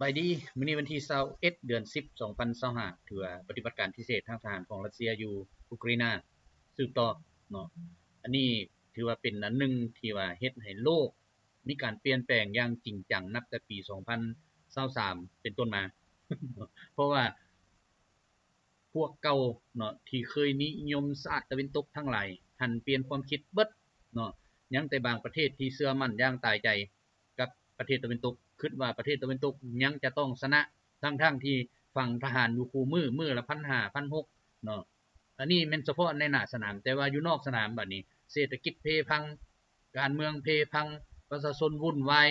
ບາຍດີ, ມື້ນີ້ວັນທີຊາວເອັດ ເດືອນສິບ ສອງພັນຊາວຫ້າ ຖືວ່າປະຕິບັດການພິເສດທາງທະຫານຂອງຣັດເຊຍຢູ່ອູກຣາຍນາສືບຕໍ່ເນາະ. ອັນນີ້ຖືວ່າເປັນອັນໜຶ່ງທີ່ວ່າເຮັດໃຫ້ໂລກມີການປ່ຽນແປງຢ່າງຈິງຈັງນັບແຕ່ປີສອງພັນຊາວສາມເປັນຕົ້ນມາ, ເພາະວ່າ ພວກເກົ່າເນາະ ທີ່ເຄີຍນິຍົມຊາດຕາເວັນຕົກທັງຫຼາຍ ຫັນປ່ຽນຄວາມຄິດເບິດເນາະ. ຍັງແຕ່ບາງປະເທດທີ່ເຊື່ອໝັ້ນຢ່າງຕາຍໃຈກັບປະເທດຕາເວັນຕົກ, ຄິດວ່າປະເທດຕາເວັນຕົກຍັງຈະຕ້ອງຊະນະ ທັງໆທີ່ຝັງທະຫານຢູ່ຄູ່ມື້ ມື້ລະພັນຫ້າ ພັນຫົກເນາະ. ອັນນີ້ແມ່ນສະເພາະໃນໜ້າສະໜາມ, ແຕ່ວ່າຢູ່ນອກສະໜາມບາດນີ້ ເສດຖະກິດເພພັງ, ການເມືອງເພພັງ, ປະຊາຊົນວຸ່ນວາຍ,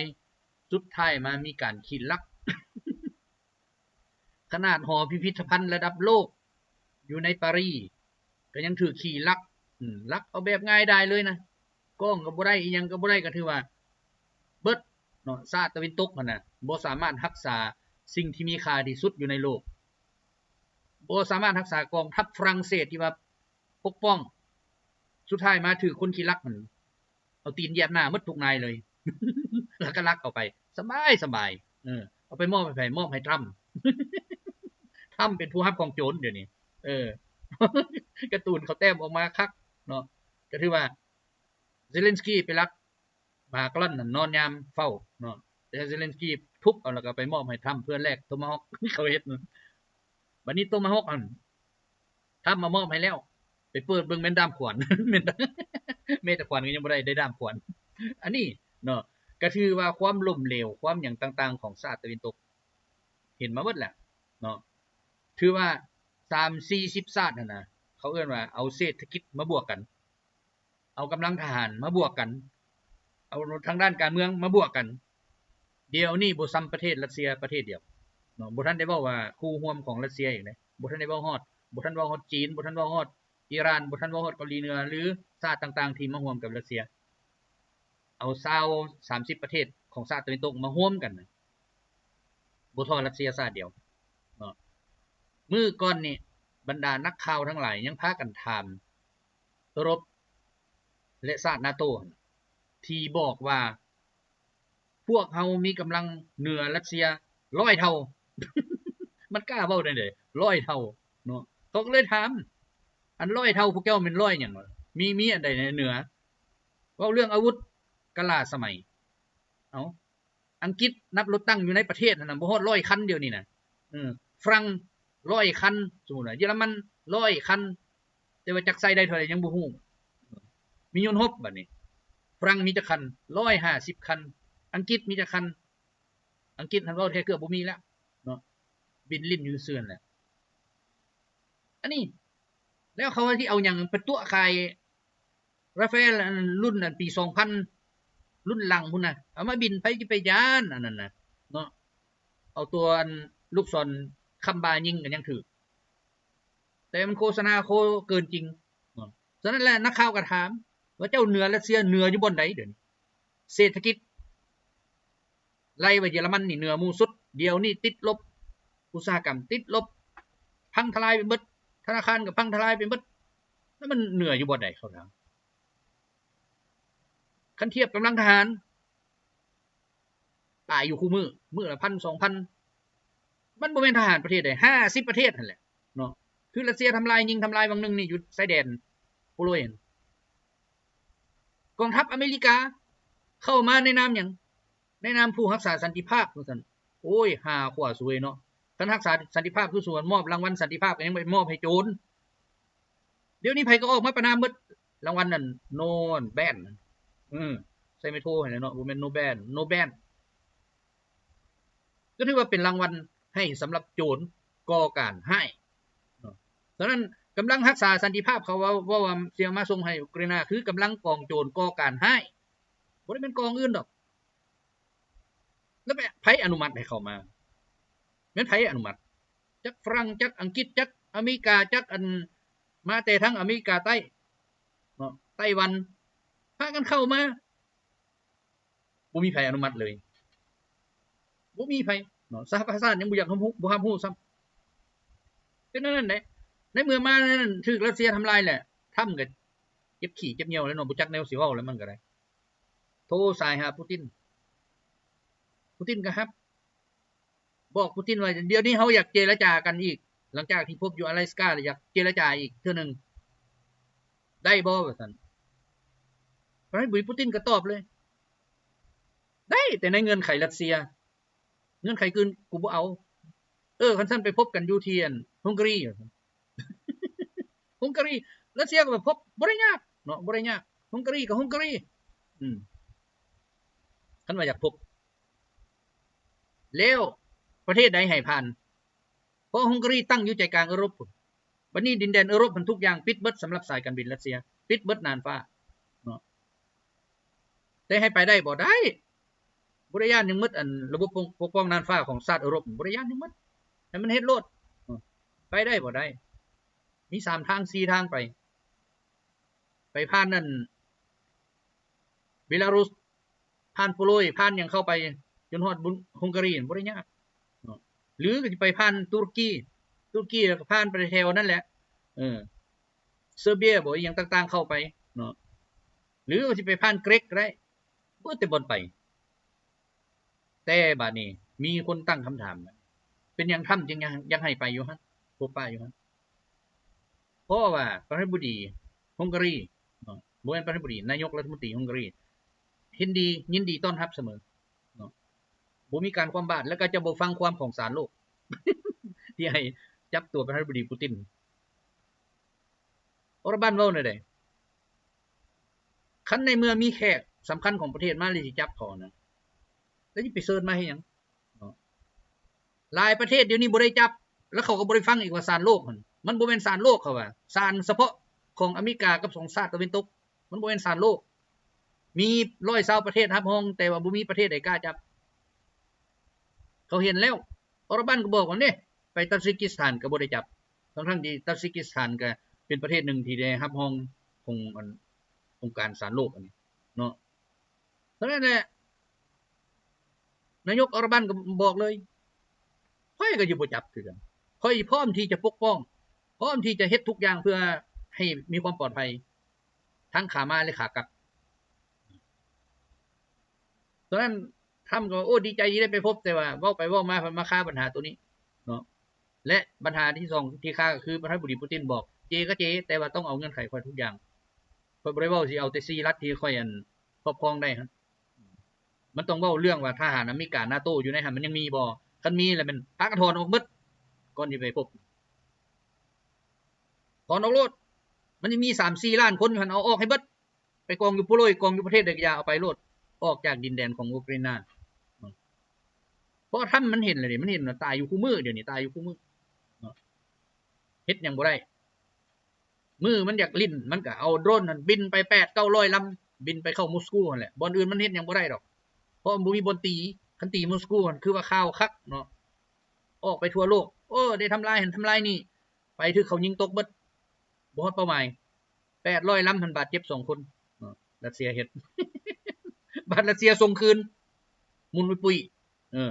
ສຸດທ້າຍມາມີການຂີດຫຼັກ. ຂະໜາດຫໍພິພິທະພັນລະດັບໂລກຢູ່ໃນປາຣີ ກໍຍັງຖືກຂີ່ລັກ, ອືມ, ລັກເອົາແບບງ່າຍດາຍເລີຍນະ, ກ້ອງກໍບໍ່ໄດ້, ອີ່ຫຍັງກໍບໍ່ໄດ້, ກໍຖືວ່າເບິດເນາະ. ຊາດຕາເວັນຕົກຫັ້ນນະ ບໍ່ສາມາດຮັກສາສິ່ງທີ່ມີຄ່າທີ່ສຸດຢູ່ໃນໂລກ, ບໍ່ສາມາດຮັກສາກອງທັບຝຣັ່ງເສດທີ່ວ່າປົກປ້ອງ, ສຸດທ້າຍມາຖືກຄົນຂີ່ລັກຫັ້ນ ເອົາຕີນຢຽບໜ້າໝົດທຸກນາຍເລີຍ ແລ້ວກໍລັກເອົາໄປ ສະບາຍສະບາຍ. ເອີ ເອົາໄປມອບໃຫ້ໃຜ? ມອບໃຫ້ທຣຳ. ທຣຳເປັນຜູ້ຮັບກອງໂຈນດຽວນີ້. ເອີ ກາຕູນເຂົາແຕ້ມອອກມາຄັກເນາະ. ກໍຖືວ່າເຊເລັນສກີໄປລັກໝາກະລ່ອນນັ້ນນອນຍາມເຝົ້າເນາະ, ແຕ່ເຊເລັນສກີທຸບເອົາ ແລ້ວກໍໄປມອບໃຫ້ທຣຳເພື່ອແລກໂທມາຮອກ ເຂົາເຮັດນັ້ນ. ບັດນີ້ໂທມາຮອກຫັ້ນ ທຳມາມອບໃຫ້ແລ້ວ, ໄປເປີດເບິ່ງແມ່ນດ້າມຂວານ ແມ່ນ ແມ້ແຕ່ຂວານກໍຍັງບໍ່ໄດ້ ໄດ້ດ້າມຂວານ. ອັນນີ້ເນາະ ກໍຖືວ່າຄວາມລົ້ມເຫຼວ ຄວາມຫຍັງຕ່າງໆຂອງຊາດຕາເວັນຕົກ ເຫັນມາເບິດແລ້ວເນາະ. ຖືວ່າສາມສີ່ສິບຊາດຫັ້ນນະ ເຂົາເອີ້ນວ່າເອົາເສດຖະກິດມາບວກກັນ ເອົາກຳລັງທະຫານມາບວກກັນ, ເອົາທາງດ້ານການເມືອງມາບວກກັນ, ດຽວນີ້ບໍ່ຊ່ຳປະເທດຣັດເຊຍປະເທດດຽວເນາະ. ບໍ່ທັນໄດ້ເວົ້າວ່າຄູ່ຮ່ວມຂອງຣັດເຊຍອີກເດ້, ບໍ່ທັນໄດ້ເວົ້າຮອດ, ບໍ່ທັນເວົ້າຮອດຈີນ, ບໍ່ທັນເວົ້າຮອດອີຣານ, ບໍ່ທັນເວົ້າຮອດເກົາຫຼີເໜືອ ຫຼື ຊາດຕ່າງໆທີ່ມາຮ່ວມກັບຣັດເຊຍ. ເອົາຊາວ ສາມສິບປະເທດຂອງຊາດຕາເວັນຕົກມາຮ່ວມກັນນະ ບໍ່ທໍ່ຣັດເຊຍຊາດດຽວເນາະ. ມື້ກ່ອນນີ້ ບັນດານັກຂ່າວທັງຫຼາຍຍັງພາກັນຖາມ ເອີຣົບ ແລະ ຊາດນາໂຕ ທີ່ບອກວ່າ ພວກເຮົາມີກຳລັງເໜືອຣັດເຊຍຮ້ອຍເທົ່າ. ມັນກ້າເວົ້າໄດ້ໃດ ຮ້ອຍເທົ່າເນາະ. ເຂົາກໍເລີຍຖາມ ອັນຮ້ອຍເທົ່າພວກເຈົ້າແມ່ນຮ້ອຍຫຍັງ? ມີ ມີອັນໃດເໜືອ? ເວົ້າເລື່ອງອາວຸດກະຫຼາສະໄໝ. ເອົ້າ ອັງກິດນັບລົດຕັງຢູ່ໃນປະເທດຫັ້ນນະ ບໍ່ຮອດຮ້ອຍຄັນດຽວນີ້ນະ. ເອີ ຝຣັ່ງຮ້ອຍຄັນ, ສົມມຸດວ່າເຢຍລະມັນຮ້ອຍຄັນ, ແຕ່ວ່າຈັກໃຊ້ໄດ້ເທົ່າໃດຍັງບໍ່ຮູ້. ມີຍົນຮົບບັດນີ້ ຝຣັ່ງມີຈັກຄັນ? ຮ້ອຍຫ້າສິບຄັນ. ອັງກິດມີຈັກຄັນ? ອັງກິດຫັ້ນເວົ້າແທ້ເກືອບບໍ່ມີແລ້ວເນາະ, ບິນຫຼິ້ນຢູ່ຊື່ຫັ້ນແຫຼະ. ອັນນີ້ ແລ້ວເຂົາຊິເອົາຫຍັງໄປຕົວະຂາຍ ລາເຟລ ອັນລຸ້ນອັນປີສອງພັນ ລຸ້ນຫຼັງພຸ້ນນະ ເອົາມາບິນ ໃຜຊິໄປຢ້ານອັນນັ້ນນະເນາະ. ເອົາຕົວອັນລູກສອນຄຳບາຍິງກໍຍັງຖືກ, ແຕ່ມັນໂຄສະນາໂຄເກີນຈິງເນາະ. ສະນັ້ນແຫຼະ ນັກຂ່າວກໍຖາມວ່າ ເຈົ້າເໜືອຣັດເຊຍເໜືອຢູ່ບ່ອນໃດດຽວນີ້? ເສດຖະກິດ ໄລ່ວ່າເຢຍລະມັນນີ້ເໜືອໝູ່ສຸດ, ດຽວນີ້ຕິດລົບ, ອຸດສາຫະກຳຕິດລົບ, ພັງທະລາຍໄປເບິດ, ທະນາຄານກໍພັງທະລາຍໄປເບິດ, ແລ້ວມັນເໜືອຢູ່ບ່ອນໃດ ເຂົາຖາມ. ຄັນທຽບກຳລັງທະຫານ ຕາຍຢູ່ຄູ່ມື້ ມື້ລະພັນ ສອງພັນ, ມັນບໍ່ແມ່ນທະຫານປະເທດໃດ ຫ້າສິບປະເທດຫັ້ນແຫຼະເນາະ. ຄືຣັດເຊຍທຳລາຍ ຍິງທຳລາຍຫວ່າງໜຶ່ງນີ້ຢູ່ຊາຍແດນໂປໂລຍຫັ້ນ, ກອງທັບອາເມລິກາເຂົ້າມາໃນນາມຫຍັງ? ໃນນາມຜູ້ຮັກສາສັນຕິພາບວ່າຊັ້ນ. ໂອ້ຍ ຫາຂວາສວຍເນາະ, ຄັນຮັກສາສັນຕິພາບຄືສວນ ມອບລາງວັນສັນຕິພາບກໍຍັງໄປມອບໃຫ້ໂຈນ. ດຽວນີ້ໃຜກໍອອກມາປະນາມເບິດ, ລາງວັນນັ້ນ ໂນແບນ ເອີ ໃສ່ໄມໂທຫັ້ນແຫຼະເນາະ, ບໍ່ແມ່ນໂນແບນ ໂນແບນ ກໍຖືວ່າເປັນລາງວັນໃຫ້ສຳລັບໂຈນກໍ່ການຮ້າຍເນາະ. ສະນັ້ນ ກຳລັງຮັກສາສັນຕິພາບເຂົາເວົ້າ ເວົ້າວ່າຊິເອົາມາສົ່ງໃຫ້ອຸກຣາຍນາ ຄືກຳລັງກອງໂຈນກໍ່ການຮ້າຍ, ບໍ່ໄດ້ແມ່ນກອງອື່ນດອກ. ແລ້ວໄປ ໃຜອະນຸມັດໃຫ້ເຂົ້າມາ? ແມ່ນໃຜອະນຸມັດ? ຈັກຝຣັ່ງ ຈັກອັງກິດ ຈັກອາເມລິກາ ຈັກອັນ ມາແຕ່ທາງອາເມລິກາໃຕ້ເນາະ ໄຕ້ຫວັນ ພາກັນເຂົ້າມາ, ບໍ່ມີໃຜອະນຸມັດເລີຍ, ບໍ່ມີໃຜເນາະ. ສະຫະປະຊາຊາດຍັງບໍ່ຢາກຮັບຮູ້ ບໍ່ຮັບຮູ້ຊ້ຳ. ເປັນແນວນັ້ນເດ້, ໃນເມື່ອມານັ້ນຖືກຣັດເຊຍທຳລາຍແຫຼະ, ທຣຳກໍເຈັບຂີ້ເຈັບຍ່ຽວແລ້ວເນາະ, ບໍ່ຈັກແນວຊິເວົ້າແລ້ວມັນກໍໄດ້. ໂທສາຍຫາປູຕິນ, ປູຕິນກໍຮັບ ບອກປູຕິນວ່າ ດຽວນີ້ເຮົາຢາກເຈລະຈາກັນອີກ ຫຼັງຈາກທີ່ພົບຢູ່ອາລາສກາ ແລ້ວຢາກເຈລະຈາອີກເທື່ອໜຶ່ງ ໄດ້ບໍ່ ວ່າຊັ້ນ. ປະທານາທິບໍດີປູຕິນກໍຕອບເລີຍ ໄດ້ ແຕ່ໃນເງື່ອນໄຂຣັດເຊຍ ເງື່ອນໄຂອື່ນກູບໍ່ເອົາ. ເອີ ຄັນຊັ້ນໄປພົບກັນຢູ່ທີ່ອັນ Hungary Hungary ຣັດເຊຍກໍໄປພົບ ບໍ່ໄດ້ຍາກເນາະ ບໍ່ໄດ້ຍາກ Hungary ກໍ Hungary ອືມ ຄັນວ່າຢາກພົບ ແລ້ວປະເທດໃດໃຫ້ຜ່ານ? ເພາະ Hungary ຕັ້ງຢູ່ໃຈກາງເອີຣົບພຸ້ນ. ບັດນີ້ດິນແດນເອີຣົບຫັ້ນທຸກຢ່າງປິດເບິດສຳລັບສາຍການບິນຣັດເຊຍ ປິດເບິດນ່ານຟ້າເນາະ. ແຕ່ໃຫ້ໄປໄດ້ບໍ່? ໄດ້ ບໍ່ໄດ້ຢ້ານຫຍັງໝົດ. ອັນລະບົບປົກ ປົກປ້ອງນ່ານຟ້າຂອງຊາດເອີຣົບ ບໍ່ໄດ້ຢ້ານຫຍັງໝົດ ໃຫ້ມັນເຮັດໂລດ ເອີ ໄປໄດ້ບໍ່? ໄດ້. ມີສາມທາງ ສີ່ທາງໄປ ໄປຜ່ານນັ້ນ ເບລາຣຸດ ຜ່ານໂປໂລຍ ຜ່ານຫຍັງເຂົ້າໄປຈົນຮອດບຸນ Hungary ບໍ່ໄດ້ຍາກເນາະ. ຫຼືກໍຊິໄປຜ່ານຕຸລະກີ ຕຸລະກີແລ້ວກໍຜ່ານໄປແຖວນັ້ນແຫຼະ ເອີ ເຊີເບຍບໍ ອີ່ຫຍັງຕ່າງໆເຂົ້າໄປເນາະ. ຫຼືວ່າຊິໄປຜ່ານເກຣັກກໍໄດ້ ເບິດແຕ່ບ່ອນໄປ. ແຕ່ບາດນີ້ມີຄົນຕັ້ງຄຳຖາມ ເປັນຫຍັງທຳຈຶ່ງຢາກ ຢາກໃຫ້ໄປຢູ່ຫັ້ນ ພົບປະຢູ່ຫັ້ນ? ເພາະວ່າປະທານາທິບໍດີ Hungary ເນາະ ບໍ່ແມ່ນປະທານາທິບໍດີ ນາຍົກລັດຖະມົນຕີ Hungary ເຫັນດີ ຍິນດີຕ້ອນຮັບສະເໝີເນາະ ບໍ່ມີການຄວາມບາດ ແລ້ວກໍຈະບໍ່ຟັງຄວາມຂອງສານໂລກ ທີ່ໃຫ້ຈັບຕົວປະທານາທິບໍດີປູຕິນ. ອໍຣະບັນເວົ້າແນວໃດ? ຄັນໃນເມື່ອມີແຂກສຳຄັນຂອງປະເທດມາ ແລ້ວຊິຈັບເຂົານະ ແລ້ວຊິໄປເຊີນມາເຮັດຫຍັງເນາະ? ຫຼາຍປະເທດດຽວນີ້ບໍ່ໄດ້ຈັບ ແລ້ວເຂົາກໍບໍ່ໄດ້ຟັງອີກວ່າສານໂລກຫັ້ນ ມັນບໍ່ແມ່ນສານໂລກ ເຂົາວ່າ ສານສະເພາະຂອງອາເມລິກາກັບສອງຊາດຕາເວັນຕົກ ມັນບໍ່ແມ່ນສານໂລກ. ມີຮ້ອຍຊາວປະເທດຮັບຮອງ ແຕ່ວ່າບໍ່ມີປະເທດໃດກ້າຈັບ. ເຂົາເຫັນແລ້ວ ອໍຣະບັນກໍບອກວ່າເດ້ ໄປຕາຊິກິສຖານກໍບໍ່ໄດ້ຈັບ ທັງໆທີ່ຕາຊິກິສຖານກໍເປັນປະເທດໜຶ່ງທີ່ໄດ້ຮັບຮອງຂອງອັນ ອົງການສານໂລກອັນນີ້ເນາະ. ສະນັ້ນແຫຼະ ນາຍົກອໍຣະບັນກໍບອກເລີຍ ຂ້ອຍກໍຊິບໍ່ຈັບຄືກັນ ຂ້ອຍພ້ອມທີ່ຈະປົກປ້ອງ ພ້ອມທີ່ຈະເຮັດທຸກຢ່າງເພື່ອໃຫ້ມີຄວາມປອດໄພ ທັງຂາມາ ແລະ ຂາກັບ. ຕອນນັ້ນທຳກໍ ໂອ້ ດີໃຈທີ່ໄດ້ໄປພົບ ແຕ່ວ່າເວົ້າໄປເວົ້າມາ ມາຄາບັນຫາໂຕນີ້ເນາະ. ແລະ ບັນຫາທີສອງທີ່ຄາກໍຄື ປະທານາທິບໍດີປູຕິນບອກ ເຈກໍເຈ ແຕ່ວ່າຕ້ອງເອົາເງື່ອນໄຂຂ້ອຍທຸກຢ່າງ. ຂ້ອຍບໍ່ໄດ້ເວົ້າຊິເອົາແຕ່ສີ່ລັດທີ່ຂ້ອຍ ອັນ ຄອບຄອງໄດ້ຫັ້ນ. ມັນຕ້ອງເວົ້າເລື່ອງວ່າທະຫານອາເມລິກາ ນາໂຕ ຢູ່ໃນຫັ້ນມັນຍັງມີບໍ່? ຄັນມີແລ້ວແມ່ນພາກັນຖອນອອກເບິດ ກ່ອນຊິໄປພົບ. ຖອນອອກໂລດ. ມັນຍັງມີສາມສີ່ລ້ານຄົນຢູ່ຫັ້ນ ເອົາອອກໃຫ້ເບິດ. ໄປກອງຢູ່ໂປໂລຍ ກອງຢູ່ປະເທດໃດກໍຢ່າ ເອົາໄປໂລດ ອອກຈາກດິນແດນຂອງໂອເຄຣນາ. ເພາະທຳມັນເຫັນແລ້ວເດ້ ມັນເຫັນວ່າຕາຍຢູ່ຄູ່ມື້ ດຽວນີ້ຕາຍຢູ່ຄູ່ມື້ເນາະ ເຮັດຫຍັງບໍ່ໄດ້. ມື້ມັນຢາກຫຼິ້ນ ມັນກໍເອົາໂດຣນຫັ້ນບິນໄປແປດເກົ້າຮ້ອຍລຳ ບິນໄປເຂົ້າມົສກູຫັ້ນແຫຼະ. ບ່ອນອື່ນມັນເຮັດຫຍັງບໍ່ໄດ້ດອກ ເພາະມັນບໍ່ມີບ່ອນຕີ. ຄັນຕີມົສກູຫັ້ນຄືວ່າຂ່າວຄັກເນາະ ອອກໄປທົ່ວໂລກ ໂອ້ ໄດ້ທຳລາຍຫັ້ນທຳລາຍນີ້ ໄປຖືກເຂົາຍິງຕົກເບິດ ບໍ່ຮອດເປົ້າໝາຍ. ແປດຮ້ອຍລຳຫັ້ນບາດເຈັບສອງຄົນເນາະ ຣັດເຊຍເຮັດ ບາດຣັດເຊຍສົ່ງຄືນ ໝຸນປຸ້ຍໆ. ເອີ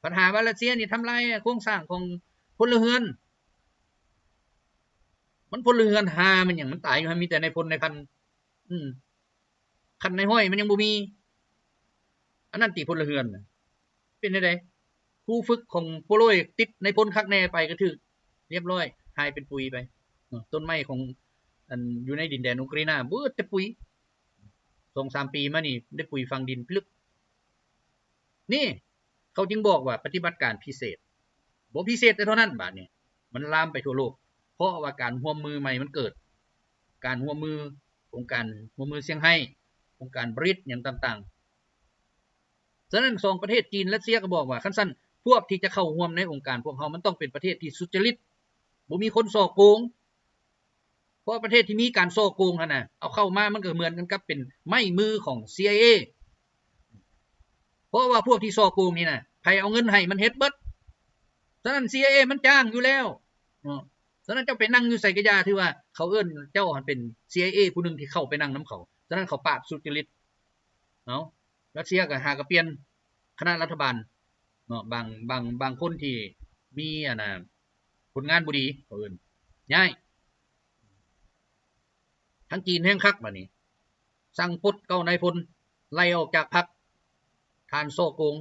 ບັນຫາວ່າຣັດເຊຍນີ້ທຳລາຍໂຄງສ້າງຂອງພົນລະເຮືອນ ມັນພົນລະເຮືອນຫາແມ່ນຫຍັງ ມັນຕາຍຢູ່ຫັ້ນມີແຕ່ນາຍພົນນາຍພັນ ອືມ ຂັ້ນນາຍຮ້ອຍມັນຍັງບໍ່ມີ ອັນນັ້ນຕິພົນລະເຮືອນນະ. ເປັນແນວໃດ? ຄູຝຶກຂອງໂປໂລຍຕິດນາຍພົນຄັກແນ່ໄປກໍຖືກ ລຽບຮ້ອຍ ຫາຍເປັນປຸຍໄປເນາະ. ຕົ້ນໄມ້ຂອງ ອັນ ຢູ່ໃນດິນແດນໂອເຄຣນາເບິດແຕ່ປຸຍ ສອງສາມປີມານີ້ໄດ້ປຸຍຝັງດິນປຶກ. ນີ້ ເຂົາຈຶ່ງບອກວ່າປະຕິບັດການພິເສດ. ບໍ່ພິເສດແຕ່ເທົ່ານັ້ນ ບາດນີ້ມັນລາມໄປທົ່ວໂລກ ເພາະວ່າການຮ່ວມມືໃໝ່ມັນເກີດ ການຮ່ວມມື ອົງການຮ່ວມມືຊຽງໄຮ້ ອົງການບຣິກ ຫຍັງຕ່າງໆ. ສະນັ້ນ ສອງປະເທດຈີນ ຣັດເຊຍ ກໍບອກວ່າ ຄັນຊັ້ນ ພວກທີ່ຈະເຂົ້າຮ່ວມໃນອົງການພວກເຮົາ ມັນຕ້ອງເປັນປະເທດທີ່ສຸດຈະລິດ ບໍ່ມີຄົນສໍ້ໂກງ. ເພາະປະເທດທີ່ມີການສໍ້ໂກງຫັ້ນນະ ເອົາເຂົ້າມາມັນກໍເໝືອນກັນກັບເປັນໄມ້ມືຂອງ CIA ເພາະວ່າພວກທີ່ສໍ້ໂກງນີ້ນະ ໃຜເອົາເງິນໃຫ້ມັນເຮັດເບິດ. ສະນັ້ນ CIA ມັນຈ້າງຢູ່ແລ້ວເນາະ. ສະນັ້ນເຈົ້າໄປນັ່ງຢູ່ໃສກໍຢ່າ ຖືວ່າເຂົາເອີ້ນເຈົ້າຫັ້ນເປັນ CIA ຜູ້ໜຶ່ງທີ່ເຂົ້າໄປນັ່ງນຳເຂົາ. ສະນັ້ນເຂົາປາບສຸດຈະລິດເນາະ. ຣັດເຊຍກໍຫາກໍປ່ຽນຄະນະລັດຖະບານເນາະ ບາງ ບາງ ບາງຄົນທີ່ມີ ອັນນ່າ ຜົນງານບໍ່ດີ ເຂົາເອີ້ນຍ້າຍ. ທາງຈີນແຮ່ງຄັກບາດນີ້ ສັ່ງປົດເກົ້ານາຍພົນ ໄລ່ອອກຈາກພັກ ຖານສໍ້ໂກງ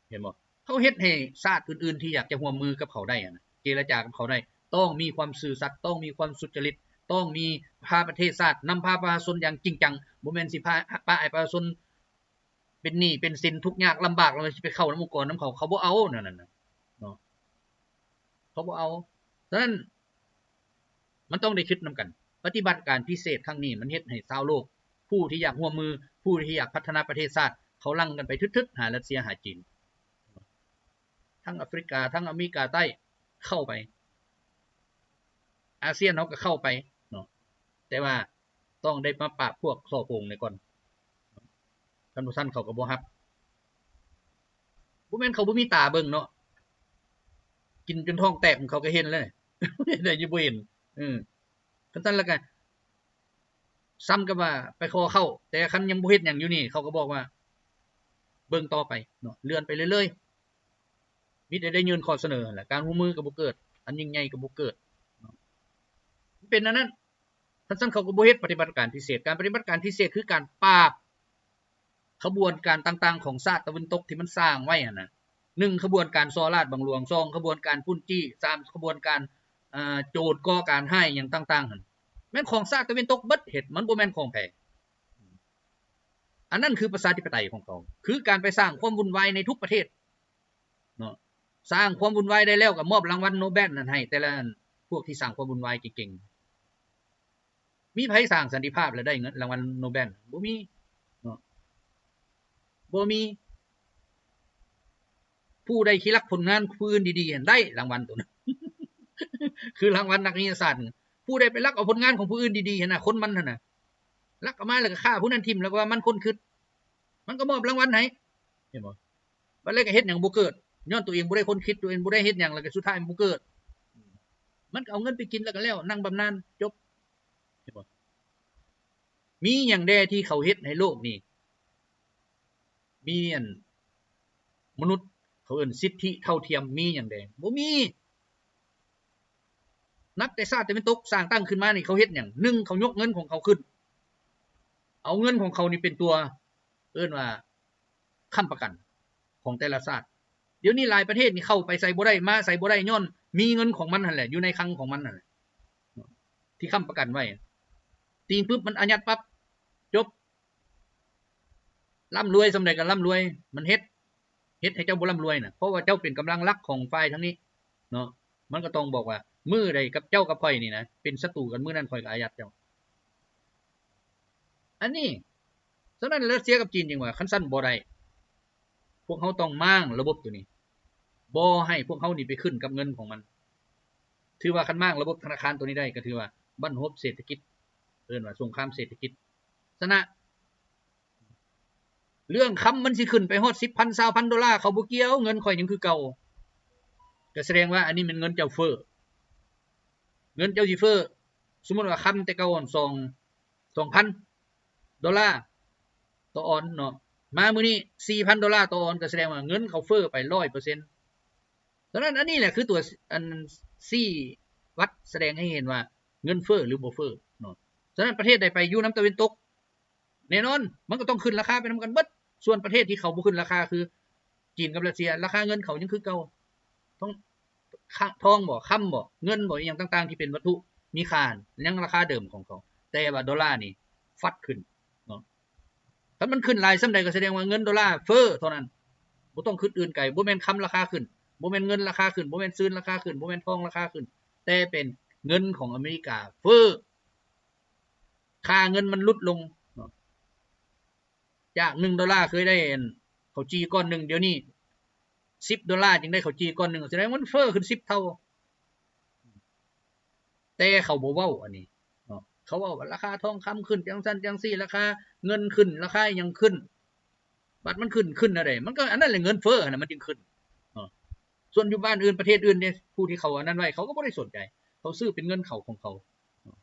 ເຫັນບໍ່? ເຂົາເຮັດໃຫ້ຊາດອື່ນໆທີ່ຢາກຈະຮ່ວມມືກັບເຂົາໄດ້ຫັ້ນນະ ເຈລະຈາກັບເຂົາໄດ້ ຕ້ອງມີຄວາມຊື່ສັດ, ຕ້ອງມີຄວາມສຸດຈະລິດ, ຕ້ອງມີພາປະເທດຊາດ, ນຳພາປະຊາຊົນຢ່າງຈິງຈັງ, ບໍ່ແມ່ນຊິພາ ປະໃຫ້ປະຊາຊົນເປັນໜີ້ເປັນສິນ ທຸກຍາກລຳບາກ ແລ້ວຊິໄປເຂົ້ານຳອົງກອນນຳເຂົາ, ເຂົາບໍ່ເອົາແນວນັ້ນນະເນາະ, ເຂົາບໍ່ເອົາ. ສະນັ້ນ ມັນຕ້ອງໄດ້ຄິດນຳກັນ. ປະຕິບັດການພິເສດຄັ້ງນີ້ ມັນເຮັດໃຫ້ຊາວໂລກ ຜູ້ທີ່ຢາກຮ່ວມມື, ຜູ້ທີ່ຢາກພັດທະນາປະເທດຊາດ ເຂົາຫຼັ່ງກັນໄປທຶດໆຫາຣັດເຊຍ, ຫາຈີນ. ທັງອາຟຣິກາ, ທັງອາເມລິກາໃຕ້ເຂົ້າໄປ, ອາຊຽນເຮົາກໍເຂົ້າໄປເນາະ, ແຕ່ວ່າຕ້ອງໄດ້ມາປາບພວກສໍ້ໂກງນີ້ກ່ອນ. ຄັນບໍ່ຊັ້ນເຂົາກໍບໍ່ຮັບ. ບໍ່ແມ່ນເຂົາບໍ່ມີຕາເບິ່ງເນາະ, ກິນຈົນທ້ອງແຕກເຂົາກໍເຫັນແລ້ວ ໄດ້ຢູ່ບໍ່ເຫັນ. ເອີ ຄັນຊັ້ນແລ້ວກໍສ່ຳກັບວ່າໄປຂໍເຂົ້າ, ແຕ່ຄັນຍັງບໍ່ເຮັດຫຍັງຢູ່ນີ້ ເຂົາກໍບອກວ່າເບິ່ງຕໍ່ໄປເນາະ, ເລື່ອນໄປເລື້ອຍໆ. ມີແຕ່ໄດ້ຍື່ນຂໍ້ສະເໜີຫັ້ນແຫຼະ, ການຮ່ວມມືກໍບໍ່ເກີດ, ອັນຍິ່ງໃຫຍ່ກໍບໍ່ເກີດເນາະ. ມັນເປັນອັນນັ້ນ. ຄັນຊັ້ນເຂົາກໍບໍ່ເຮັດປະຕິບັດການພິເສດ. ການປະຕິບັດການພິເສດຄືການປາບຂະບວນການຕ່າງໆຂອງຊາດຕາເວັນຕົກທີ່ມັນສ້າງໄວ້ຫັ້ນນະ. ໜຶ່ງ ຂະບວນການສໍ້ລາດບັງຫຼວງ, ສອງ ຂະບວນການປຸ້ນຈີ້, ສາມ ຂະບວນການ ເອີ ໂຈນກໍ່ການຮ້າຍຫຍັງຕ່າງໆຫັ້ນ ແມ່ນຂອງຊາດຕາເວັນຕົກເບິດເຮັດ, ມັນບໍ່ແມ່ນຂອງໃຜ. ອັນນັ້ນຄືປະຊາທິປະໄຕຂອງເຂົາ, ຄືການໄປສ້າງຄວາມວຸ່ນວາຍໃນທຸກປະເທດ. ເນາະ, ສ້າງຄວາມວຸ່ນວາຍໄດ້ແລ້ວກໍມອບລາງວັນໂນແບນນັ້ນໃຫ້ແຕ່ລະອັນ ພວກທີ່ສ້າງຄວາມວຸ່ນວາຍເກັ່ງໆ. ມີໃຜສ້າງສັນຕິພາບແລ້ວໄດ້ເງິນລາງວັນໂນແບນ? ບໍ່ມີເນາະ, ບໍ່ມີ. ຜູ້ໃດທີ່ລັກຜົນງານຜູ້ອື່ນດີໆຫັ້ນ ໄດ້ລາງວັນໂຕນັ້ນ ຄືລາງວັນນັກວິທະຍາສາດ. ຜູ້ໃດໄປລັກເອົາຜົນງານຂອງຜູ້ອື່ນດີໆຫັ້ນນະ, ຄົນມັນຫັ້ນນະ, ລັກເອົາມາແລ້ວກໍຂ້າຜູ້ນັ້ນຖິ້ມ ແລ້ວກໍວ່າມັນຄົນຄິດ, ມັນກໍມອບລາງວັນໃຫ້. ເຫັນບໍ່? ບັດແລ້ວກໍເຮັດຫຍັງບໍ່ເກີດ, ຍ້ອນຕົວເອງບໍ່ໄດ້ຄົ້ນຄິດ, ຕົວເອງບໍ່ໄດ້ເຮັດຫຍັງ, ແລ້ວກໍສຸດທ້າຍມັນບໍ່ເກີດ. ມັນກໍເອົາເງິນໄປກິນແລ້ວກໍແລ້ວ, ນັ່ງບຳນານ, ຈົບ. ເຫັນບໍ່? ມີຫຍັງແດ່ທີ່ເຂົາເຮັດໃຫ້ໂລກນີ້ ມີອັນມະນຸດ ເຂົາເອີ້ນສິດທິເທົ່າທຽມ ມີຫຍັງແດ່? ບໍ່ມີ. ນັບແຕ່ຊາດຕາເວັນຕົກສ້າງຕັ້ງຂຶ້ນມານີ້ ເຂົາເຮັດຫຍັງ? ໜຶ່ງ ເຂົາຍົກເງິນຂອງເຂົາຂຶ້ນ, ເອົາເງິນຂອງເຂົານີ້ເປັນຕົວ ເອີ້ນວ່າ ຄ້ຳປະກັນຂອງແຕ່ລະຊາດ. ດຽວນີ້ຫຼາຍປະເທດນີ້ເຂົ້າໄປໃສບໍ່ໄດ້ ມາໃສບໍ່ໄດ້ ຍ້ອນມີເງິນຂອງມັນຫັ້ນແຫຼະ ຢູ່ໃນຄັງຂອງມັນຫັ້ນແຫຼະ ທີ່ຄ້ຳປະກັນໄວ້. ຕີງປຶບ ມັນອາຍັດປັບ ຈົບ. ລ່ຳລວຍສ່ຳໃດກໍລ່ຳລວຍ, ມັນເຮັດ ເຮັດໃຫ້ເຈົ້າບໍ່ລ່ຳລວຍນະ ເພາະວ່າເຈົ້າເປັນກຳລັງຫຼັກຂອງຝ່າຍທາງນີ້ເນາະ. ມັນກໍຕ້ອງບອກວ່າ ມື້ໃດກັບເຈົ້າກັບຂ້ອຍນີ້ນະ ເປັນສັດຕູກັນ ມື້ນັ້ນຂ້ອຍກໍອາຍັດເຈົ້າ. ອັນນີ້ ສະນັ້ນ ຣັດເຊຍກັບຈີນຈຶ່ງວ່າ ຄັນຊັ້ນບໍ່ໄດ້ ພວກເຮົາຕ້ອງມ້າງລະບົບໂຕນີ້ ບໍ່ໃຫ້ພວກເຮົານີ້ໄປຂຶ້ນກັບເງິນຂອງມັນ. ຖືວ່າຄັນມ້າງລະບົບທະນາຄານໂຕນີ້ໄດ້ ກໍຖືວ່າບັ້ນຮົບເສດຖະກິດ, ເອີ້ນວ່າສົງຄາມເສດຖະກິດ ຊະນະ. ເລື່ອງຄຳມັນຊິຂຶ້ນໄປຮອດສິບພັນ ຊາວພັນໂດລາ ເຂົາບໍ່ກ່ຽວ, ເງິນຂ້ອຍຍັງຄືເກົ່າ. ກໍສະແດງວ່າອັນນີ້ແມ່ນເງິນເຈົ້າເຟີ້, ເງິນເຈົ້າຊິເຟີ້. ສົມມຸດວ່າຄຳແຕ່ເກົ່າສອງ ສອງພັນໂດລາຕໍ່ອອນເນາະ, ມາມື້ນີ້ສີ່ພັນໂດລາຕໍ່ອອນ ກໍສະແດງວ່າເງິນເຂົາເຟີ້ໄປຮ້ອຍເປີເຊັນ. ສະນັ້ນ ອັນນີ້ແຫຼະຄືຕົວ ອັນ ຊີ້ວັດສະແດງໃຫ້ເຫັນວ່າເງິນເຟີ້ ຫຼື ບໍ່ເຟີ້ເນາະ. ສະນັ້ນ ປະເທດໃດໄປຢູ່ນຳຕາເວັນຕົກ ແນ່ນອນ ມັນກໍຕ້ອງຂຶ້ນລາຄາໄປນຳກັນເບິດ. ສ່ວນປະເທດທີ່ເຂົາບໍ່ຂຶ້ນລາຄາ ຄື ຈີນກັບຣັດເຊຍ ລາຄາເງິນເຂົາຍັງຄືເກົ່າ. ທອງ ທອງບໍ ຄຳບໍ ເງິນບໍ ອີ່ຫຍັງຕ່າງໆທີ່ເປັນວັດຖຸມີຄ່າ ຍັງລາຄາເດີມຂອງເຂົາ, ແຕ່ວ່າໂດລານີ້ຟາດຂຶ້ນເນາະ. ຄັນມັນຂຶ້ນຫຼາຍສ່ຳໃດ ກໍສະແດງວ່າເງິນໂດລາເຟີ້ເທົ່ານັ້ນ, ບໍ່ຕ້ອງຄິດອື່ນໄກ. ບໍ່ແມ່ນຄຳລາຄາຂຶ້ນ, ບໍ່ແມ່ນເງິນລາຄາຂຶ້ນ, ບໍ່ແມ່ນຊືນລາຄາຂຶ້ນ, ບໍ່ແມ່ນທອງລາຄາຂຶ້ນ, ແຕ່ເປັນເງິນຂອງອາເມລິກາເຟີ້. ຄ່າເງິນມັນຫຼຸດລົງເນາະ, ຈາກໜຶ່ງໂດລາເຄີຍໄດ້ ອັນ ເຂົ້າຈີ່ກ້ອນໜຶ່ງ, ດຽວນີ້ສິບໂດລາຈຶ່ງໄດ້ເຂົ້າຈີ່ກ້ອນໜຶ່ງ, ສະແດງມັນເຟີ້ຂຶ້ນສິບເທົ່າ. ແຕ່ເຂົາບໍ່ເວົ້າອັນນີ້ເນາະ, ເຂົາເວົ້າວ່າລາຄາທອງຄຳຂຶ້ນຈັ່ງຊັ້ນຈັ່ງຊີ້, ລາຄາເງິນຂຶ້ນ, ລາຄາຫຍັງຂຶ້ນ. ບັດມັນຂຶ້ນ, ຂຶ້ນແນວໃດ? ມັນກໍອັນນັ້ນແຫຼະ, ເງິນເຟີ້ຫັ້ນນະ ມັນຈຶ່ງຂຶ້ນເນາະ. ສ່ວນຢູ່ບ້ານອື່ນ ປະເທດອື່ນເດ້ ຜູ້ທີ່ເຂົາອັນນັ້ນໄວ້ ເຂົາກໍບໍ່ໄດ້ສົນໃຈ, ເຂົາຊື້ເປັນເງິນເຂົາຂອງເຂົາເນາະ.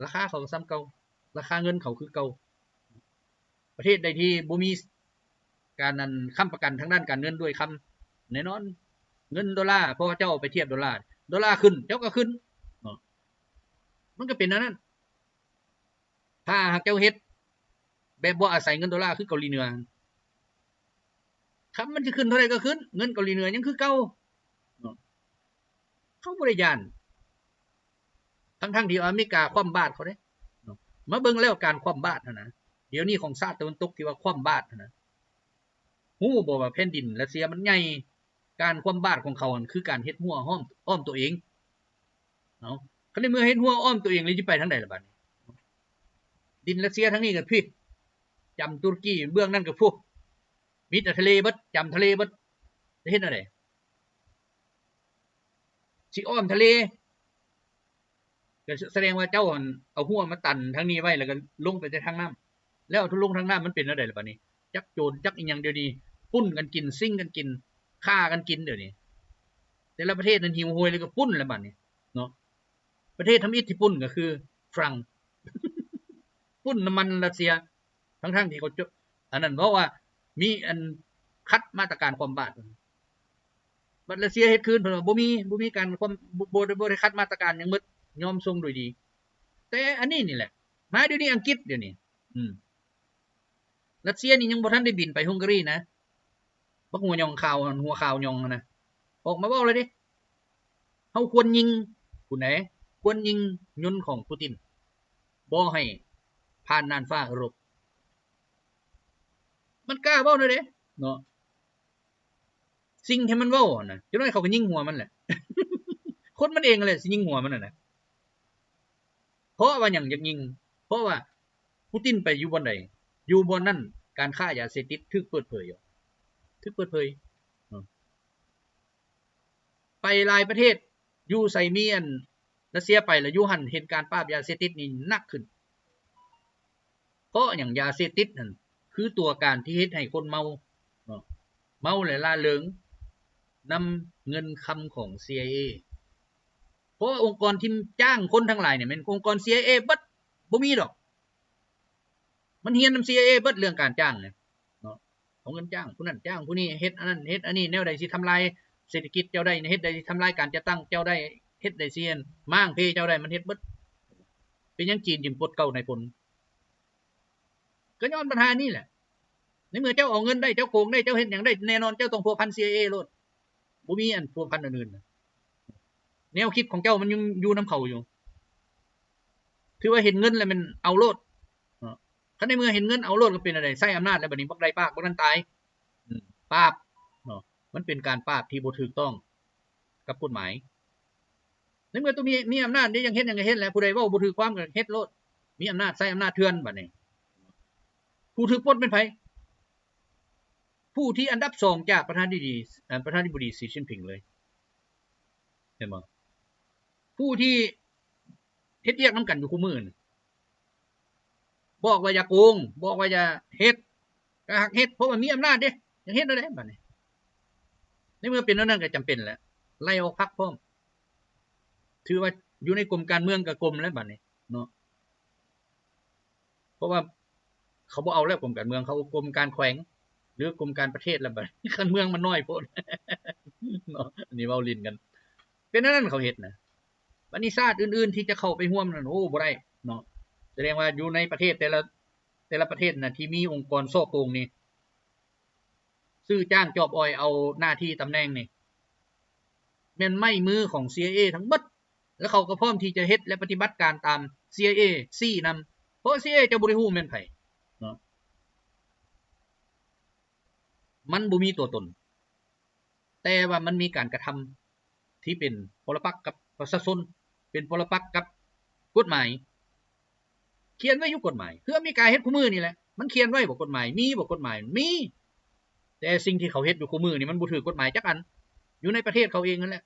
ລາຄາເຂົາກໍສ່ຳເກົ່າ, ລາຄາເງິນເຂົາຄືເກົ່າ. ປະເທດໃດທີ່ບໍ່ມີການ ອັນ ຄ້ຳປະກັນທາງດ້ານການເງິນດ້ວຍຄຳ, ແນ່ນອນ ເງິນໂດລາ, ເພາະວ່າເຈົ້າເອົາໄປທຽບໂດລາ, ໂດລາຂຶ້ນ ເຈົ້າກໍຂຶ້ນເນາະ. ມັນກໍເປັນແນວນັ້ນ. ຖ້າຫາກເຈົ້າເຮັດແບບບໍ່ອາໄສເງິນໂດລາ ຄືເກົາຫຼີເໜືອ ຄັນມັນຊິຂຶ້ນເທົ່າໃດກໍຂຶ້ນ ເງິນເກົາຫຼີເໜືອຍັງຄືເກົ່າເນາະ ເຂົາບໍ່ໄດ້ຢ້ານ ທັງໆທີ່ອາເມລິກາຄວ່ຳບາດເຂົາເດ້ເນາະ. ມາເບິ່ງແລ້ວການຄວ່ຳບາດຫັ້ນນະ ດຽວນີ້ຂອງຊາດຕາເວັນຕົກທີ່ວ່າຄວ່ຳບາດຫັ້ນນະ ຮູ້ບໍ່ວ່າແຜ່ນດິນຣັດເຊຍມັນໃຫຍ່? ການຄວ່ຳບາດຂອງເຂົາຫັ້ນຄືການເຮັດຮົ້ວອ້ອມ ອ້ອມຕົວເອງ. ເອົາ ຄັນໃນເມື່ອເຮັດຮົ້ວອ້ອມຕົວເອງແລ້ວຊິໄປທາງໃດລະບາດນີ້? ດິນຣັດເຊຍທາງນີ້ກໍພີ້ ຈ້ຳຕຸລະກີ ເບື້ອງນັ້ນກໍພຸ້ນ ມິດແຕ່ທະເລເບິດ ຈ້ຳທະເລເບິດ ຈະເຮັດແນວໃດ? ຊິອ້ອມທະເລ ກໍສະແດງວ່າເຈົ້າຫັ້ນເອົາຮົ້ວມາຕັນທາງນີ້ໄວ້ ແລ້ວກໍລົງໄປແຕ່ທາງນ້ຳ ແລ້ວເອົາລົງທາງນ້ຳ ມັນເປັນແນວໃດລະບາດນີ້? ຈັກໂຈນຈັກອີ່ຫຍັງ ດຽວນີ້ປຸ້ນກັນກິນ ຊິງກັນກິນ ຂ້າກັນກິນ ດຽວນີ້ ແຕ່ລະປະເທດນັ້ນຫິວໂຫຍ ແລ້ວກໍປຸ້ນລະບາດນີ້ເນາະ. ປະເທດທຳອິດທີ່ປຸ້ນກໍຄືຝຣັ່ງ ປຸ້ນນ້ຳມັນຣັດເຊຍ ທັງໆທີ່ເຂົາ ອັນນັ້ນ ເພາະວ່າມີອັນຂັດມາດຕະການຄວ່ຳບາດ ບັດຣັດເຊຍເຮັດຄືນ ເພິ່ນວ່າບໍ່ມີ ບໍ່ມີການຄວ່ຳ ບໍ່ ບໍ່ ບໍ່ໄດ້ຂັດມາດຕະການຫຍັງໝົດ ຍອມສົ່ງໂດຍດີ. ແຕ່ອັນນີ້ນີ້ແຫຼະ ມາດຽວນີ້ອັງກິດ ດຽວນີ້ ອືມ ຣັດເຊຍນີ້ຍັງບໍ່ທັນໄດ້ບິນໄປຮັງກາຣີນະ ບັກຫົວຫຍ້ອງຂາວ ຫົວຂາວຫຍ້ອງຫັ້ນນະ ອອກມາເວົ້າແລ້ວເດ້ ເຮົາຄວນຍິງ ຜູ້ໃດ ຄວນຍິງຍົນຂອງປູຕິນ ບໍ່ໃຫ້ຜ່ານນ່ານຟ້າເອີຣົບ. ມັນກ້າເວົ້າແນວໃດເນາະ ສິ່ງທີ່ມັນເວົ້າຫັ້ນນະ ຈັກໜ້ອຍເຂົາກໍຍິງຫົວມັນແຫຼະ ຄົນມັນເອງຫັ້ນແຫຼະຊິຍິງຫົວມັນຫັ້ນນະ. ເພາະວ່າຫຍັງຢາກຍິງ? ເພາະວ່າປູຕິນໄປຢູ່ບ່ອນໃດ ຢູ່ບ່ອນນັ້ນ ການຄ້າຢາເສບຕິດຖືກເປີດເຜີຍ ຖືກເປີດເຜີຍ ເນາະ. ໄປຫຼາຍປະເທດ ຢູ່ໃສມີອັນຣັດເຊຍໄປ ແລ້ວຢູ່ຫັ້ນເຫັນການປາບຢາເສບຕິດນີ້ໜັກຂຶ້ນ. ເພາະຫຍັງ? ຢາເສບຕິດຫັ້ນຄືຕົວການທີ່ເຮັດໃຫ້ຄົນເມົາເນາະ ເມົາແລະລະເລີງນຳເງິນຄຳຂອງ CIA. ເພາະວ່າອົງກອນທີ່ຈ້າງຄົນທັງຫຼາຍນີ້ແມ່ນອົງກອນ CIA ເບິດ ບໍ່ມີດອກ. ມັນຮຽນນຳ CIA ເບິດເລື່ອງການຈ້າງນີ້ເນາະ ເອົາເງິນຈ້າງຜູ້ນັ້ນຈ້າງຜູ້ນີ້ ເຮັດອັນນັ້ນເຮັດອັນນີ້ ແນວໃດຊິທຳລາຍເສດຖະກິດເຈົ້າໄດ້ ເຮັດໃດຊິທຳລາຍການຈັດຕັ້ງເຈົ້າໄດ້ ເຮັດໃດຊິມ້າງເພເຈົ້າໄດ້ ມັນເຮັດເບິດ. ເປັນຫຍັງຈີນຈຶ່ງປົດເກົ່ານາຍພົນ? ກໍຍ້ອນບັນຫານີ້ແຫຼະ. ໃນເມື່ອເຈົ້າເອົາເງິນໄດ້ ເຈົ້າໂກງໄດ້ ເຈົ້າເຮັດຫຍັງໄດ້ ແນ່ນອນເຈົ້າຕ້ອງພົວພັນ CIA ໂລດ ບໍ່ມີອັນພົວພັນອັນອື່ນ. ແນວຄິດຂອງເຈົ້າມັນຍັງຢູ່ນຳເຂົາຢູ່ ຖືວ່າເຫັນເງິນແລ້ວແມ່ນເອົາໂລດເນາະ. ຄັນໃນເມື່ອເຫັນເງິນເອົາໂລດກໍເປັນແນວໃດ? ໃຊ້ອຳນາດແລ້ວບັດນີ້ ບັກໃດປາກ ບັກນັ້ນຕາຍ ອືມ ປາບເນາະ. ມັນເປັນການປາບທີ່ບໍ່ຖືກຕ້ອງກັບກົດໝາຍ. ໃນເມື່ອຕົວມີ ມີອຳນາດເດ້ ຢາກເຮັດຫຍັງກໍເຮັດແຫຼະ ຜູ້ໃດເວົ້າບໍ່ຖືກຄວາມກໍເຮັດໂລດ ມີອຳນາດ ໃຊ້ອຳນາດເຖື່ອນ. ບັດນີ້ຜູ້ຖືກປົດແມ່ນໃຜ? ຜູ້ທີ່ອັນດັບສອງຈາກປະທານດີ ເອີ ປະທານທິບໍດີ ສີ ຈິ້ນຜິງ ເລີຍ ເຫັນບໍ່? ຜູ້ທີ່ເຮັດວຽກນຳກັນຢູ່ຄູ່ມື້ນີ້ ບອກວ່າຢ່າໂກງ ບອກວ່າຢ່າເຮັດ ກໍຫາກເຮັດ ເພາະວ່າມີອຳນາດເດ້ ຍັງເຮັດແນວໃດບັດນີ້? ໃນເມື່ອເປັນແນວນັ້ນກໍຈຳເປັນແຫຼະ ໄລ່ອອກພັກພ້ອມ ຖືວ່າຢູ່ໃນກົມການເມືອງກໍກົມແລ້ວບັດນີ້ເນາະ. ເພາະວ່າເຂົາບໍ່ເອົາແລ້ວ ກົມການເມືອງ ເຂົາເອົາກົມການແຂວງ ຫຼື ກົມການປະເທດແລ້ວບັດນີ້ ຄັນເມືອງມັນນ້ອຍໂພດເນາະ. ອັນນີ້ເວົ້າຫຼິ້ນກັນ ເປັນອັນນັ້ນເຂົາເຮັດນະ. ບັດນີ້ຊາດອື່ນໆທີ່ຈະເຂົ້າໄປຮ່ວມນັ້ນ ໂອ້ ບໍ່ໄດ້ເນາະ. ສະແດງວ່າຢູ່ໃນປະເທດແຕ່ລະ ແຕ່ລະປະເທດນະ ທີ່ມີອົງກອນສໍ້ໂກງນີ້ ຊື້ຈ້າງຈອບອອຍເອົາໜ້າທີ່ຕຳແໜ່ງນີ້ ແມ່ນໄມ້ມືຂອງ CIA ທັງເບິດ ແລະ ເຂົາກໍພ້ອມທີ່ຈະເຮັດ ແລະ ປະຕິບັດການຕາມ CIA ຊີ້ນຳ ເພາະ CIA ເຈົ້າບໍ່ໄດ້ຮູ້ແມ່ນໃຜເນາະ ມັນບໍ່ມີຕົວຕົນ ແຕ່ວ່າມັນມີການກະທຳທີ່ເປັນປໍລະປັກກັບປະຊາຊົນ ເປັນປໍລະປັກກັບກົດໝາຍ. ຂຽນໄວ້ຢູ່ກົດໝາຍ ຄືອາເມລິກາເຮັດຄູ່ມື້ນີ້ແຫຼະ ມັນຂຽນໄວ້ບໍ່ກົດໝາຍ? ມີບໍ່ກົດໝາຍ? ມີ ແຕ່ສິ່ງທີ່ເຂົາເຮັດຢູ່ຄູ່ມື້ນີ້ ມັນບໍ່ຖືກກົດໝາຍຈັກອັນ ຢູ່ໃນປະເທດເຂົາເອງນັ້ນແຫຼະ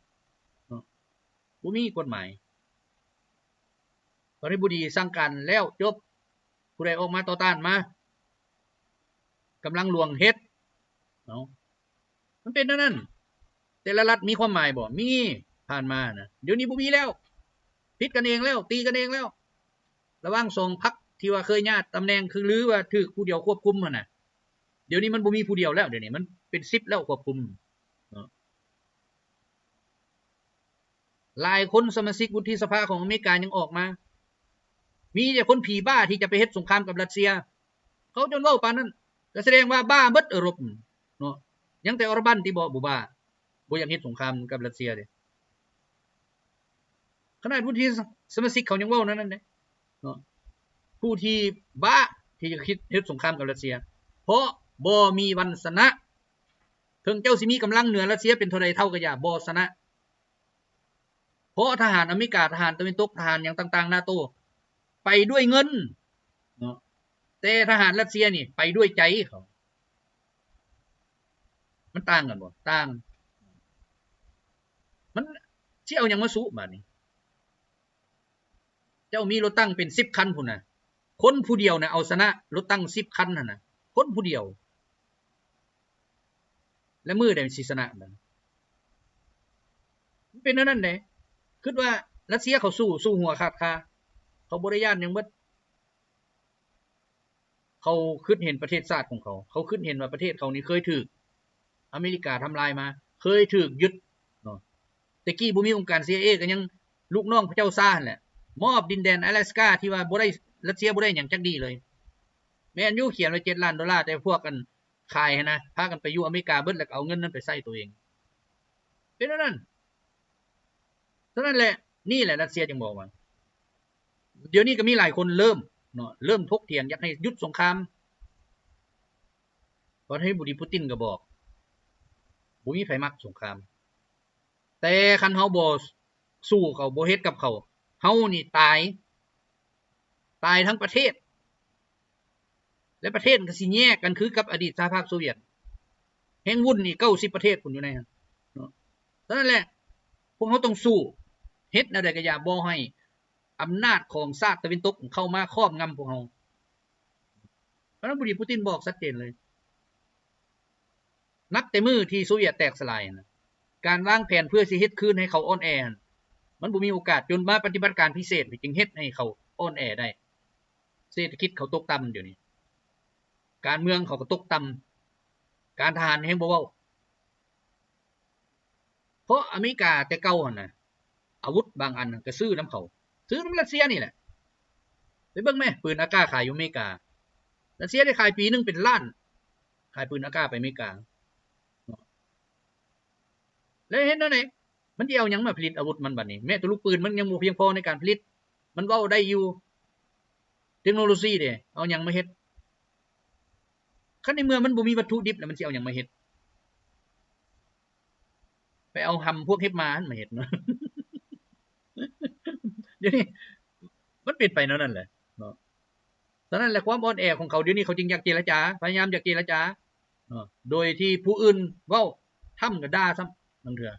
ເນາະ ບໍ່ມີກົດໝາຍ. ປະທານທິບໍດີສັ່ງການແລ້ວ ຈົບ ຜູ້ໃດອອກມາຕໍ່ຕ້ານມາ ກຳລັງຫຼວງເຮັດ ເອົາ ມັນເປັນແນວນັ້ນ. ແຕ່ລະລັດມີຄວາມໝາຍບໍ່? ມີ ຜ່ານມານະ ດຽວນີ້ບໍ່ມີແລ້ວ ຜິດກັນເອງແລ້ວ ຕີກັນເອງແລ້ວ ລະຫວ່າງສອງພັກທີ່ວ່າເຄີຍຍາດຕຳແໜ່ງ ຄື ຫຼືວ່າຖືກຜູ້ດຽວຄວບຄຸມຫັ້ນນະ ດຽວນີ້ມັນບໍ່ມີຜູ້ດຽວແລ້ວ ດຽວນີ້ມັນເປັນສິບແລ້ວຄວບຄຸມເນາະ. ຫຼາຍຄົນສະມາຊິກວຸດທິສະພາຂອງອາເມລິກາຍັງອອກມາ ມີແຕ່ຄົນຜີບ້າທີ່ຈະໄປເຮັດສົງຄາມກັບຣັດເຊຍ ເຂົາຈົນເວົ້າປານນັ້ນ ກໍສະແດງວ່າບ້າເບິດເອີຣົບເນາະ. ຍັງແຕ່ອໍຣະບັນຕິບໍ ບໍ່ບ້າ ບໍ່ຢາກເຮັດສົງຄາມກັບຣັດເຊຍເດ້. ຂະໜາດວຸດທິສະມາຊິກເຂົາຍັງເວົ້າແນວນັ້ນເດ້ເນາະ. ຜູ້ທີ່ບ້າທີ່ຈະຄິດເຮັດສົງຄາມກັບຣັດເຊຍ ເພາະບໍ່ມີວັນຊະນະ. ເຖິງເຈົ້າຊິມີກຳລັງເໜືອຣັດເຊຍເປັນເທົ່າໃດເທົ່າກໍຢ່າ ບໍ່ຊະນະ. ເພາະທະຫານອາເມລິກາ, ທະຫານຕາເວັນຕົກ, ທະຫານຫຍັງຕ່າງໆ ນາໂຕ ໄປດ້ວຍເງິນເນາະ, ແຕ່ທະຫານຣັດເຊຍນີ້ໄປດ້ວຍໃຈເຂົາ. ມັນຕ່າງກັນບໍ່? ຕ່າງ. ມັນຊິເອົາຫຍັງມາສູ້ບາດນີ້? ເຈົ້າມີລົດຕັງເປັນສິບຄັນພຸ້ນນະ, ຄົນຜູ້ດຽວນະເອົາຊະນະລົດຕັງສິບຄັນຫັ້ນນະ, ຄົນຜູ້ດຽວ. ແລະ ມື້ໃດມັນຊິຊະນະບາດນີ້? ມັນເປັນແນວນັ້ນເດ້. ຄິດວ່າຣັດເຊຍເຂົາສູ້, ສູ້ຫົວຂາດຄາ, ເຂົາບໍ່ໄດ້ຢ້ານຫຍັງເບິດ. ເຂົາຄິດເຫັນປະເທດຊາດຂອງເຂົາ, ເຂົາຄິດເຫັນວ່າປະເທດເຂົານີ້ເຄີຍຖືກອາເມລິກາທຳລາຍມາ, ເຄີຍຖືກຍຶດເນາະ. ແຕ່ກີ້ບໍ່ມີອົງການ ຊີໄອເອ ກໍຍັງລູກນ້ອງພະເຈົ້າຊາຫັ້ນແຫຼະ, ມອບດິນແດນອາລາສກາທີ່ວ່າບໍ່ໄດ້, ຣັດເຊຍບໍ່ໄດ້ຫຍັງຈັກດີ້ເລີຍ. ແມ່ນຢູ່ ຂຽນໄວ້ເຈັດລ້ານໂດລາ, ແຕ່ພວກອັນຂາຍຫັ້ນນະ ພາກັນໄປຢູ່ອາເມລິກາເບິດ ແລ້ວກໍເອົາເງິນນັ້ນໄປໃຊ້ໂຕເອງ. ເປັນແນວນັ້ນ. ສະນັ້ນແຫຼະ, ນີ້ແຫຼະຣັດເຊຍຈຶ່ງບອກວ່າ ດຽວນີ້ກໍມີຫຼາຍຄົນເລີ່ມເນາະ, ເລີ່ມຖົກຖຽງຢາກໃຫ້ຢຸດສົງຄາມ. ປະທານາທິບໍດີປູຕິນກໍບອກ ບໍ່ມີໃຜມັກສົງຄາມ, ແຕ່ຄັນເຮົາບໍ່ສູ້ເຂົາ, ບໍ່ເຮັດກັບເຂົາ, ເຮົານີ້ຕາຍ, ຕາຍທັງປະເທດ. ແລະ ປະເທດມັນກໍຊິແຍກກັນຄືກັບອະດີດສະຫະພາບໂຊວຽດ, ແຮງວຸ້ນນີ້ເກົ້າສິບປະເທດພຸ້ນຢູ່ໃນຫັ້ນເນາະ. ສະນັ້ນແຫຼະ ພວກເຮົາຕ້ອງສູ້, ເຮັດແນວໃດກໍຢ່າ ບໍ່ໃຫ້ອຳນາດຂອງຊາດຕາເວັນຕົກເຂົ້າມາຄອບງຳພວກເຮົາ. ປະທານາທິບໍດີປູຕິນບອກຊັດເຈນເລີຍ. ນັບແຕ່ມື້ທີ່ໂຊວຽດແຕກສະຫຼາຍຫັ້ນນະ, ການວາງແຜນເພື່ອຊິເຮັດຄືນໃຫ້ເຂົາອ່ອນແອຫັ້ນ ມັນບໍ່ມີໂອກາດ, ຈົນມາປະຕິບັດການພິເສດນີ້ຈຶ່ງເຮັດໃຫ້ເຂົາອ່ອນແອໄດ້. ເສດຖະກິດເຂົາຕົກຕ່ຳດຽວນີ້, ການເມືອງເຂົາກໍຕົກຕ່ຳ, ການທະຫານແຮງບໍ່ເວົ້າ. ເພາະອາເມລິກາແຕ່ເກົ່າຫັ້ນນະ ອາວຸດບາງອັນກໍຊື້ນຳເຂົາ, ຊື້ນຳຣັດເຊຍນີ້ແຫຼະ. ໄປເບິ່ງແມ້ ປືນອາກາຂາຍຢູ່ອາເມລິກາ, ຣັດເຊຍໄດ້ຂາຍປີໜຶ່ງເປັນລ້ານ, ຂາຍປືນອາກາໄປອາເມລິກາເນາະ. ແລ້ວເຮັດແນວໃດ? ມັນຊິເອົາຫຍັງມາຜະລິດອາວຸດມັນບາດນີ້? ແມ້ແຕ່ລູກປືນມັນຍັງບໍ່ພຽງພໍໃນການຜະລິດ, ມັນເວົ້າໄດ້ຢູ່, ເຕັກໂນໂລຊີເດ ເອົາຫຍັງມາເຮັດ? ຄັນໃນເມື່ອມັນບໍ່ມີວັດຖຸດິບແລ້ວ ມັນຊິເອົາຫຍັງມາເຮັດ? ໄປເອົາຫຳພວກເຫັບໝາຫັ້ນມາເຮັດເນາະ. ດຽວນີ້ມັນເປັນໄປແນວນັ້ນແຫຼະເນາະ. ສະນັ້ນແຫຼະ ຄວາມອ່ອນແອຂອງເຂົາດຽວນີ້ ເຂົາຈຶ່ງຢາກເຈລະຈາ, ພະຍາຍາມຢາກເຈລະຈາເນາະ, ໂດຍທີ່ຜູ້ອື່ນເວົ້າ, ທຳກໍດ່າຊ້ຳບາງເທື່ອ.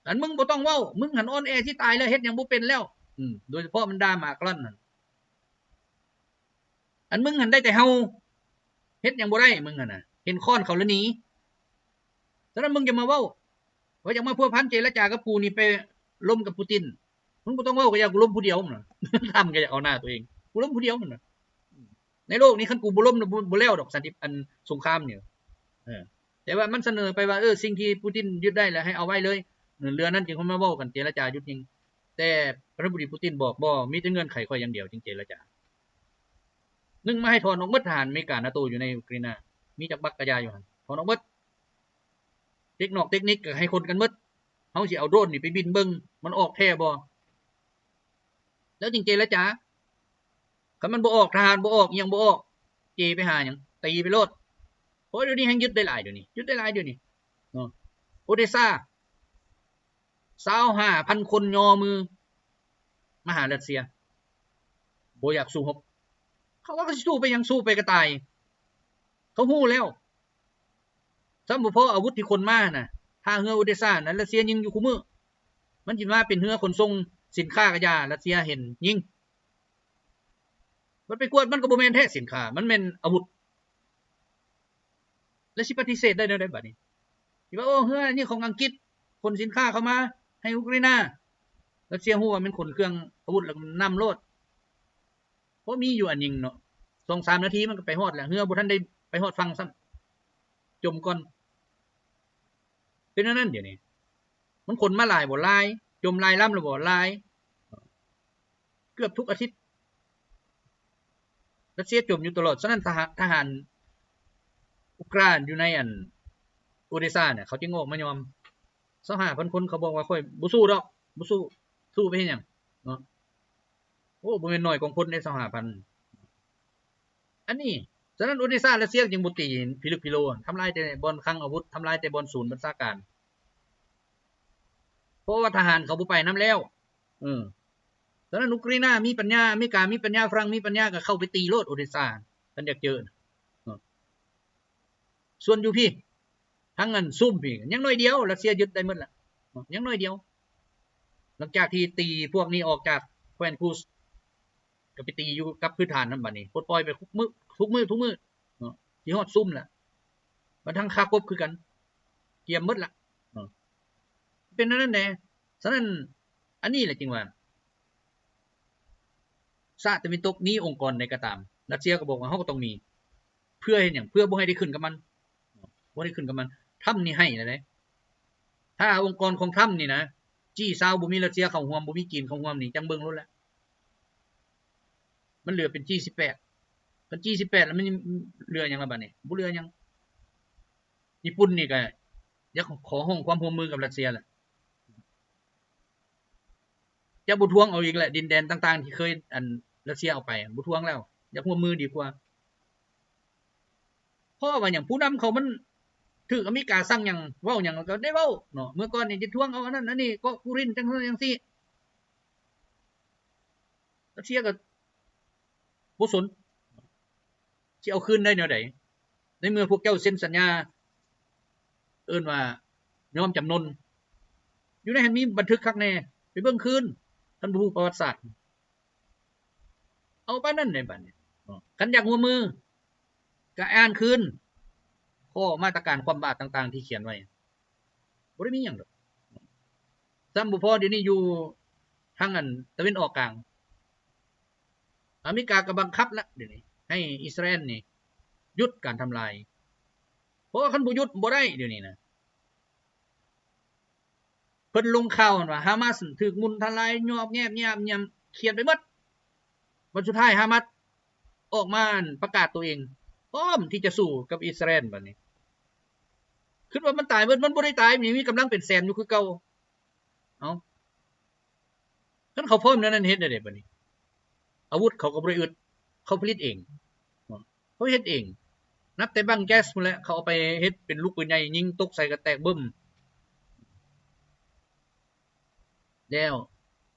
ອັນມຶງບໍ່ຕ້ອງເວົ້າ, ມຶງຫັ້ນອ່ອນແອຊິຕາຍແລ້ວ, ເຮັດຫຍັງບໍ່ເປັນແລ້ວ. ອືມ, ໂດຍສະເພາະມັນດ່າມາກຣອນຫັ້ນ. ອັນມຶງຫັ້ນໄດ້ແຕ່ເຫົ່າ, ເຮັດຫຍັງບໍ່ໄດ້ມຶງຫັ້ນນະ, ເຫັນຄ້ອນເຂົາແລ້ວໜີ. ສະນັ້ນມຶງຢ່າມາເວົ້າວ່າຢາກມາພົວພັນເຈລະຈາກັບກູນີ້, ໄປລົມກັບປູຕິນ. ມຶງບໍ່ຕ້ອງເວົ້າກໍຢ່າ, ກູລົມຜູ້ດຽວນະ. ທຳກໍຢາກເອົາໜ້າຕົວເອງ, ກູລົມຜູ້ດຽວນະ. ໃນໂລກນີ້ຄັນກູບໍ່ລົມນະ ບໍ່ ບໍ່ແລ້ວດອກສັນຕິ ອັນສົງຄາມນີ້. ເອີ ແຕ່ວ່າມັນສະເໜີໄປວ່າ ເອີ ສິ່ງທີ່ປູຕິນຍຶດໄດ້ແລ້ວໃຫ້ເອົາໄວ້ເລີຍ, ເຫຼືອນັ້ນຈຶ່ງຄ່ອຍມາເວົ້າກັນເຈລະຈາຢຸດຍິງ. ແຕ່ປະທານາທິບໍດີປູຕິນບອກ ບໍ່, ມີແຕ່ເງື່ອນໄຂຂ້ອຍຢ່າງດຽວຈຶ່ງເຈລະຈາ. ໜຶ່ງ ມາໃຫ້ຖອນອອກໝົດທະຫານອາເມລິກາ ນາໂຕ ຢູ່ໃນອຸກຣາຍນາ, ມີຈັກບັກກະຢ່າຢູ່ຫັ້ນ ຖອນອອກໝົດ. ເຕັກນອກເຕັກນິກກໍໃຫ້ຄົນກັນໝົດ. ເຮົາຊິເອົາໂດຣນນີ້ໄປບິນເບິ່ງ ມັນອອກແທ້ບໍ່ ແລ້ວຈຶ່ງເຈລະຈາ. ຄັນມັນບໍ່ອອກ, ທະຫານບໍ່ອອກ, ອີ່ຫຍັງບໍ່ອອກ, ເຈໄປຫາຫຍັງ? ຕີໄປໂລດ. ໂອ້ຍ ດຽວນີ້ແຮ່ງຍຶດໄດ້ຫຼາຍ, ດຽວນີ້ຍຶດໄດ້ຫຼາຍ, ດຽວນີ້ເນາະ. ໂອເດຊາ ຊາວຫ້າພັນຄົນຍໍມືມາຫາຣັດເຊຍ, ບໍ່ຢາກສູ້ຮົບ. ເຂົາວ່າເຂົາຊິສູ້ໄປຫຍັງ, ສູ້ໄປກໍຕາຍ. ເຂົາຮູ້ແລ້ວ. ຊ້ຳບໍ່ພໍອາວຸດທີ່ຂົນມານະ, ທ່າເຮືອໂອເດຊານະ ຣັດເຊຍຍິງຢູ່ຄູ່ມື້. ມັນຊິມາເປັນເຮືອຂົນສົ່ງສິນຄ້າກະຢ່າ, ຣັດເຊຍເຫັນຍິງ. ບັດໄປກວດມັນກໍບໍ່ແມ່ນແທ້ສິນຄ້າ, ມັນແມ່ນອາວຸດ. ແລ້ວຊິປະຕິເສດໄດ້ແນວໃດບາດນີ້? ທີ່ວ່າ ໂອ້ ເຮືອນີ້ຂອງອັງກິດ ຂົນສິນຄ້າເຂົ້າມາໃຫ້ອຸກຣາຍນາ, ຣັດເຊຍຮູ້ວ່າແມ່ນຂົນເຄື່ອງອາວຸດ ແລ້ວນຳໂລດ. ເພາະມີຢູ່ອັນຍິງເນາະ, ສອງສາມນາທີມັນກໍໄປຮອດແລ້ວ, ເຮືອບໍ່ທັນໄດ້ໄປຮອດຝັ່ງຊ້ຳ, ຈົມກ່ອນ. ເປັນແນວນັ້ນດຽວນີ້. ມັນຂົນມາຫຼາຍບໍ່? ຫຼາຍ. ຈົມຫຼາຍລຳແລ້ວບໍ່? ຫຼາຍ. ເກືອບທຸກອາທິດ ຣັດເຊຍຈົມຢູ່ຕະຫຼອດ. ສະນັ້ນ ທະຫານ ທະຫານອຸກຣານຢູ່ໃນອັນ ໂອເດຊານະ ເຂົາຈຶ່ງອອກມາຍອມ. ຊາວຫ້າພັນຄົນ ເຂົາບອກວ່າ ຂ້ອຍບໍ່ສູ້ດອກ ບໍ່ສູ້ ສູ້ໄປເຮັດຫຍັງເນາະ. ໂອ້ ບໍ່ແມ່ນໜ້ອຍກອງພົນເດ້ ຊາວຫ້າພັນ. ອັນນີ້ ສະນັ້ນ ໂອເດຊາ ຣັດເຊຍຈຶ່ງບໍ່ຕີພິລຶກພິໂລ ທຳລາຍແຕ່ບ່ອນຄັງອາວຸດ ທຳລາຍແຕ່ບ່ອນສູນບັນຊາການ ເພາະວ່າທະຫານເຂົາບໍ່ໄປນຳແລ້ວ. ເອີ ສະນັ້ນ ອຸກຣາຍນາມີປັນຍາ ອາເມລິກາມີປັນຍາ ຝຣັ່ງມີປັນຍາ ກໍເຂົ້າໄປຕີໂລດ ໂອເດຊາ ຄັນຢາກເຈີນະ. ສ່ວນຢູ່ພີ້ ທາງອັນຊຸມພີ້ ຍັງໜ້ອຍດຽວ ຣັດເຊຍຍຶດໄດ້ໝົດລະ ຍັງໜ້ອຍດຽວ. ຫຼັງຈາກທີ່ຕີພວກນີ້ອອກຈາກແຄວ້ນຄູສ ກໍໄປຕີຢູ່ກັບພື້ນຖານນຳ ບັດນີ້ປົດປ່ອຍໄປທຸກມື້ ທຸກມື້ ທຸກມື້ເນາະ ຊິຮອດຊຸມລະ. ບັດທາງຄາຄົບຄືກັນ ກຽມໝົດລະເນາະ ເປັນແນວນັ້ນແດ່. ສະນັ້ນ ອັນນີ້ແຫຼະຈຶ່ງວ່າ ຊາດຕາເວັນຕົກມີອົງກອນໃດກໍຕາມ ຣັດເຊຍກໍບອກວ່າ ເຮົາກໍຕ້ອງມີ ເພື່ອເຮັດຫຍັງ? ເພື່ອບໍ່ໃຫ້ໄດ້ຂຶ້ນກັບມັນ ບໍ່ໄດ້ຂຶ້ນກັບມັນ. ທຣຳນີ້ໃຫ້ແລ້ວເດ້ ຖ້າອົງກອນຂອງທຣຳນີ້ນະ ຈີຊາວ ບໍ່ມີຣັດເຊຍເຂົ້າຮ່ວມ ບໍ່ມີຈີນເຂົ້າຮ່ວມນີ້ ຈັ່ງເບິ່ງໂລດແຫຼະ. ມັນເຫຼືອເປັນຈີສິບແປດ ຄັນຈີສິບແປດແລ້ວ ມັນເຫຼືອຫຍັງລະບັດນີ້? ບໍ່ເຫຼືອຫຍັງ. ຍີ່ປຸ່ນນີ້ກໍຢາກຂໍຮ້ອງຄວາມຮ່ວມມືກັບຣັດເຊຍແຫຼະ. ຈະບໍ່ທວງເອົາອີກແຫຼະ ດິນແດນຕ່າງໆທີ່ເຄີຍ ອັນ ຣັດເຊຍເອົາໄປ ບໍ່ທວງແລ້ວ ຢາກຮ່ວມມືດີກວ່າ. ເພາະວ່າຫຍັງ? ຜູ້ນຳເຂົາມັນຖືກອາເມລິກາສັ່ງຫຍັງ ເວົ້າຫຍັງກໍໄດ້ເວົ້າເນາະ. ເມື່ອກ່ອນນີ້ຈະທວງເອົາອັນນັ້ນອັນນີ້ ເກາະປູລິນ ຈັ່ງຊັ້ນຈັ່ງຊີ້ ຣັດເຊຍກໍບໍ່ສົນ ຊິເອົາຄືນໄດ້ແນວໃດ? ໃນເມື່ອພວກເຈົ້າເຊັນສັນຍາ ເອີ້ນວ່າຍອມຈຳນົນ ຢູ່ໃນຫັ້ນມີບັນທຶກຄັກແນ່ ໄປເບິ່ງຄືນ ຄັນບໍ່ຮູ້ປະຫວັດສາດ. ເອົາປານນັ້ນເດ້ບັດນີ້. ຄັນຢາກຮ່ວມມື ກໍອ່ານຄືນຂໍ້ມາດຕະການຄວ່ຳບາດຕ່າງໆທີ່ຂຽນໄວ້ ບໍ່ໄດ້ມີຫຍັງດອກ. ຊ້ຳບໍ່ພໍ ດຽວນີ້ຢູ່ທາງອັນຕາເວັນອອກກາງ ອາເມລິກາກໍບັງຄັບລະ ດຽວນີ້ໃຫ້ອິດສະຣາແອນນີ້ຢຸດການທຳລາຍ ເພາະວ່າຄັນບໍ່ຢຸດບໍ່ໄດ້ ດຽວນີ້ນະ. ເພິ່ນລົງຂ່າວຫັ້ນວ່າ ຮາມາສຖືກໝຸ່ນທະລາຍ ຍອບແຍບ ຍາບ ຍຳ ຂຽນໄປໝົດ. ບັດສຸດທ້າຍ ຮາມາສອອກມາປະກາດໂຕເອງ ພ້ອມທີ່ຈະສູ້ກັບອິດສະຣາແອນ. ບັດນີ້ຄິດວ່າມັນຕາຍເບິດ ມັນບໍ່ໄດ້ຕາຍ ມີ ມີກຳລັງເປັນແສນຢູ່ຄືເກົ່າ. ເອົ້າ ຄັນເຂົາພ້ອມແນວນັ້ນ ເຮັດແນວໃດບັດນີ້? ອາວຸດເຂົາກໍບໍ່ໄດ້ອຶດ ເຂົາຜະລິດເອງ ເຂົາເຮັດເອງ. ນັບແຕ່ບັງແກັສພຸ້ນແຫຼະ ເຂົາເອົາໄປເຮັດເປັນລູກປືນໃຫຍ່ ຍິງຕົກໃສ່ກໍແຕກບຶ້ມ. ແລ້ວ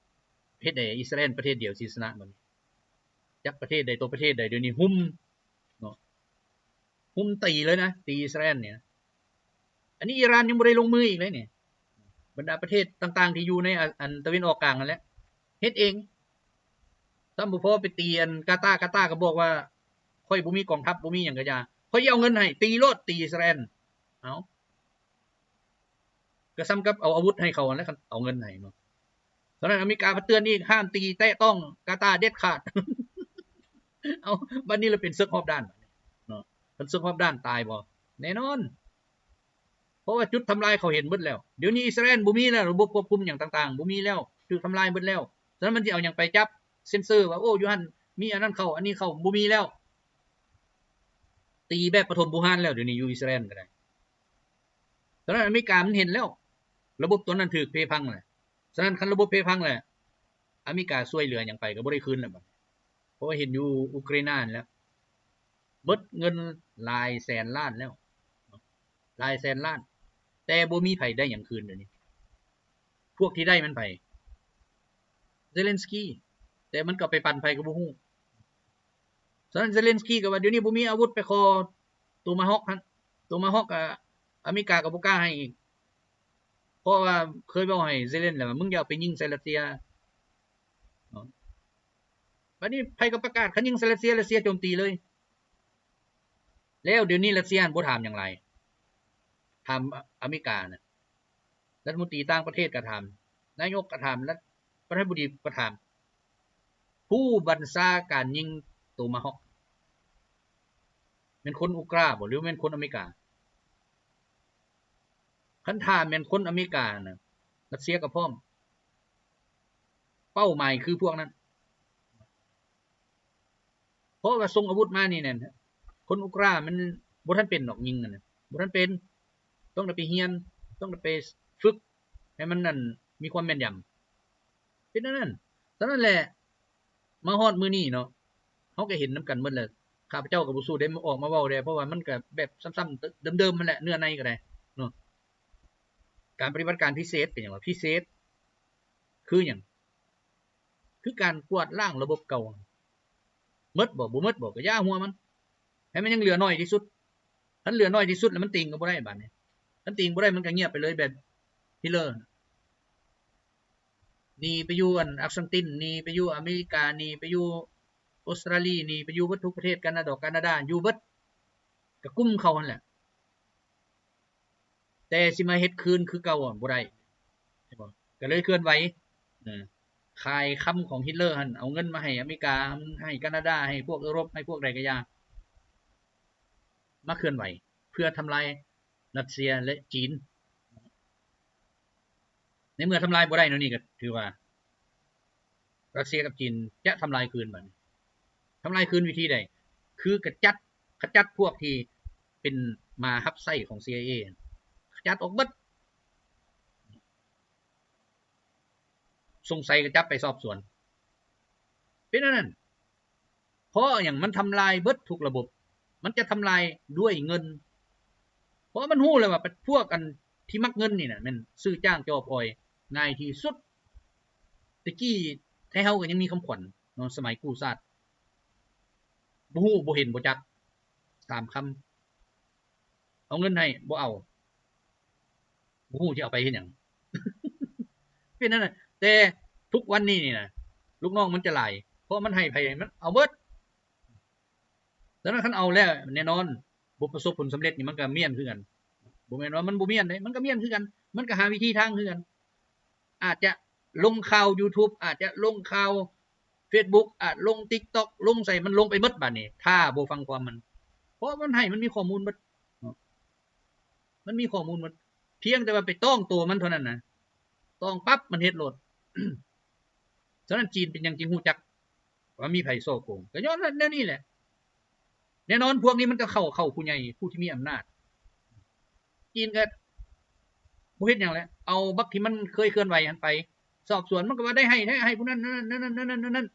ເຮັດໃດອິດສະຣາແອນປະເທດດຽວຊິຊະນະບັດນີ້? ຈັກປະເທດໃດຕໍ່ປະເທດໃດ ດຽວນີ້ຮຸມເນາະ ຮຸມຕີເລີຍນະ ຕີອິດສະຣາແອນນີ້ນະ. ອັນນີ້ອີຣານຍັງບໍ່ໄດ້ລົງມືອີກເລີຍນີ້. ບັນດາປະເທດຕ່າງໆທີ່ຢູ່ໃນ ອາ ອັນຕາເວັນອອກກາງນັ້ນແຫຼະ ເຮັດເອງ. ຊ້ຳບໍ່ພໍໄປຕີອັນກາຕາ ກາຕາກໍບອກວ່າ ຂ້ອຍບໍ່ມີກອງທັບ ບໍ່ມີຫຍັງກໍຢ່າ ຂ້ອຍຊິເອົາເງິນໃຫ້ ຕີໂລດ ຕີອິດສະຣາແອນ. ເອົ້າ ກໍສ່ຳກັບເອົາອາວຸດໃຫ້ເຂົາຫັ້ນແຫຼະ ຄັນເອົາເງິນໃຫ້ເນາະ. ສະນັ້ນອາເມລິກາເຕືອນອີກ ຫ້າມຕີແຕະຕ້ອງກາຕາເດັດຂາດ. ເອົ້າ ບັດນີ້ລະເປັນເສິກຮອບດ້ານເນາະ. ຄັນເສິກຮອບດ້ານຕາຍບໍ່? ແນ່ນອນ. ເພາະວ່າຈຸດທຳລາຍເຂົາເຫັນເບິດແລ້ວ. ດຽວນີ້ອິດສະຣາແອນບໍ່ມີແລ້ວ ລະບົບຄວບຄຸມຫຍັງຕ່າງໆ ບໍ່ມີແລ້ວ ຖືກທຳລາຍເບິດແລ້ວ. ສະນັ້ນມັນຊິເອົາຫຍັງໄປຈັບ ເຊັນເຊີວ່າ ໂອ້ ຢູ່ຫັ້ນມີອັນນັ້ນເຂົ້າ ອັນນີ້ເຂົ້າ ບໍ່ມີແລ້ວ. ຕີແບບປະຖົມບູຮານແລ້ວ ດຽວນີ້ຢູ່ອິດສະຣາແອນກໍໄດ້. ສະນັ້ນອາເມລິກາມັນເຫັນແລ້ວ ລະບົບຕົວນັ້ນຖືກເພພັງແຫຼະ. ສະນັ້ນຄັນລະບົບເພພັງແລ້ວ ອາເມລິກາຊ່ວຍເຫຼືອຫຍັງໄປກໍບໍ່ໄດ້ຄືນແລ້ວບັດນີ້. ເພາະວ່າເຫັນຢູ່ອຸກຣາຍນາແລ້ວ ເບິດເງິນຫຼາຍແສນລ້ານແລ້ວ ຫຼາຍແສນລ້ານ ແຕ່ບໍ່ມີໃຜໄດ້ຫຍັງຄືນດຽວນີ້. ພວກທີ່ໄດ້ມັນໃຜ? ເຊເລັນສກີ ແຕ່ມັນກໍໄປປັນໃຜກໍບໍ່ຮູ້. ສະນັ້ນເຊເລັນສກີກໍວ່າ ດຽວນີ້ບໍ່ມີອາວຸດ ໄປຂໍໂຕມາຮອກຫັ້ນ ໂຕມາຮອກ ອາ ອາເມລິກາກໍບໍ່ກ້າໃຫ້ອີກ ເພາະວ່າເຄີຍເວົ້າໃຫ້ເຊເລັນແລ້ວວ່າ ມຶງຢ່າເອົາໄປຍິງໃສ່ຣັດເຊຍເນາະ. ບັດນີ້ໃຜກໍປະກາດ ຄັນຍິງໃສ່ຣັດເຊຍ ຣັດເຊຍໂຈມຕີເລີຍ. ແລ້ວດຽວນີ້ຣັດເຊຍຫັ້ນບໍ່ຖາມຫຍັງຫຼາຍ ຖາມອາເມລິການະ. ລັດຖະມົນຕີຕ່າງປະເທດກໍຖາມ ນາຍົກກໍຖາມ ລັດ ປະທານາທິບໍດີກໍຖາມ ຜູ້ບັນຊາການຍິງໂຕມາຮອກແມ່ນຄົນອຸກຣາບໍ່ ຫຼືແມ່ນຄົນອາເມລິກາ? ຄັນຖ້າແມ່ນຄົນອາເມລິການະ ຣັດເຊຍກໍພ້ອມ ເປົ້າໝາຍຄືພວກນັ້ນ. ເພາະວ່າສົ່ງອາວຸດມານີ້ແມ່ນ ຄົນອຸກຣາມັນບໍ່ທັນເປັນດອກ ຍິງຫັ້ນນະ ບໍ່ທັນເປັນ. ຕ້ອງໄດ້ໄປຮຽນ, ຕ້ອງໄດ້ໄປຝຶກໃຫ້ມັນນັ້ນ ມີຄວາມແມ່ນຢຳ. ເປັນແນວນັ້ນ. ສະນັ້ນແຫຼະ ມາຮອດມື້ນີ້ເນາະ ເຮົາກໍເຫັນນຳກັນໝົດແລ້ວ. ຂ້າພະເຈົ້າກໍບໍ່ສູ້ໄດ້ອອກມາເວົ້າແດ່ ເພາະວ່າມັນກໍແບບຊ້ຳໆເດີມໆຫັ້ນແຫຼະ ເນື້ອໃນກໍໄດ້ເນາະ. ການປະຕິບັດການພິເສດ ເປັນຫຍັງວ່າພິເສດ? ຄືຫຍັງ? ຄືການກວາດລ້າງລະບົບເກົ່າ. ໝົດບໍ່? ບໍ່ໝົດບໍ່? ກໍຢ່າຫົວມັນ ໃຫ້ມັນຍັງເຫຼືອໜ້ອຍທີ່ສຸດ. ຄັນເຫຼືອໜ້ອຍທີ່ສຸດແລ້ວ ມັນຕີງກໍບໍ່ໄດ້ບາດນີ້. ຄັນຕີງບໍ່ໄດ້ ມັນກໍງຽບໄປເລີຍ ແບບຮິດເລີ. ໜີໄປຢູ່ອັນອາກສັງຕິນ, ໜີໄປຢູ່ອາເມລິກາ, ໜີໄປຢູ່ອົດສະຕຣາລີ, ໜີໄປຢູ່ເບິດທຸກປະເທດ, ການາດອກການາດາ, ຢູ່ເບິດ, ກໍກຸມເຂົາຫັ້ນແຫຼະ. ແຕ່ຊິມາເຮັດຄືນຄືເກົ່າ ບໍ່ໄດ້ ເຫັນບໍ່? ກໍເລີຍເຄື່ອນໄຫວ ເອີ ຂາຍຄຳຂອງຮິດເລີຫັ້ນ ເອົາເງິນມາໃຫ້ອາເມລິກາ, ໃຫ້ການາດາ, ໃຫ້ພວກເອີຣົບ, ໃຫ້ພວກໃດກໍຢ່າ ມາເຄື່ອນໄຫວ ເພື່ອທຳລາຍຣັດເຊຍ ແລະ ຈີນ. ໃນເມື່ອທຳລາຍບໍ່ໄດ້ແນວນີ້ ກໍຖືວ່າຣັດເຊຍກັບຈີນຈະທຳລາຍຄືນ. ບັດນີ້ທຳລາຍຄືນວິທີໃດ? ຄືກະຈັດ, ຂະຈັດພວກທີ່ເປັນໝາຮັບໃຊ້ຂອງ ຊີໄອເອ ຂະຈັດອອກເບິດ. ສົງໄສກໍຈັບໄປສອບສວນ. ເປັນອັນນັ້ນ. ເພາະຫຍັງ? ມັນທຳລາຍເບິດທຸກລະບົບ. ມັນຈະທຳລາຍດ້ວຍເງິນ. ເພາະມັນຮູ້ແລ້ວວ່າ ພວກອັນທີ່ມັກເງິນນີ້ນະ ແມ່ນຊື້ຈ້າງຈອບອອຍງ່າຍທີ່ສຸດ. ແຕ່ກີ້ໄທເຮົາກໍຍັງມີຄຳຂວັນເນາະ ສະໄໝກູ້ຊາດ. ບໍ່ຮູ້ ບໍ່ເຫັນ ບໍ່ຈັກ ສາມຄຳ. ເອົາເງິນໃຫ້ ບໍ່ເອົາ. ບໍ່ຮູ້ຊິເອົາໄປເຮັດຫຍັງ. ເປັນນັ້ນນະ. ແຕ່ທຸກວັນນີ້ນີ້ນະ ລູກນ້ອງມັນຈະຫຼາຍ ເພາະມັນໃຫ້ໃຜມັນເອົາເບິດ. ສະນັ້ນຄັນເອົາແລ້ວ ແນ່ນອນ ບໍ່ປະສົບຜົນສຳເລັດນີ້ ມັນກໍມ້ຽນຄືກັນ. ບໍ່ແມ່ນວ່າມັນບໍ່ມ້ຽນເດ້ ມັນກໍມ້ຽນຄືກັນ. ມັນກໍຫາວິທີທາງຄືກັນ. ອາດຈະລົງຂ່າວຢູທູບ, ອາດຈະລົງຂ່າວເຟສບຸກ, ອາດລົງຕິກຕັອກ, ລົງໃສ ມັນລົງໄປໝົດ. ບັດນີ້ຖ້າບໍ່ຟັງຄວາມມັນ ເພາະມັນໃຫ້ ມັນມີຂໍ້ມູນໝົດເນາະ. ມັນມີຂໍ້ມູນໝົດ ພຽງແຕ່ວ່າໄປຕ້ອງໂຕມັນເທົ່ານັ້ນນະ ຕ້ອງປັບມັນເຮັດໂລດ. ສະນັ້ນຈີນເປັນຫຍັງຈຶ່ງຮູ້ຈັກວ່າມີໃຜສໍ້ໂກງ? ກໍຍ້ອນແນວນີ້ແຫຼະ. ແນ່ນອນພວກນີ້ມັນກໍເຂົ້າ ເຂົ້າຜູ້ໃຫຍ່ ຜູ້ທີ່ມີອຳນາດ. ຈີນກໍບໍ່ເຮັດຫຍັງແຫຼະ ເອົາບັກທີ່ມັນເຄີຍເຄື່ອນໄຫວຫັ້ນໄປສອບສວນ ມັນກໍວ່າໄດ້ໃຫ້ ໄດ້ໃຫ້ຜູ້ນັ້ນ ນັ້ນ ນັ້ນ.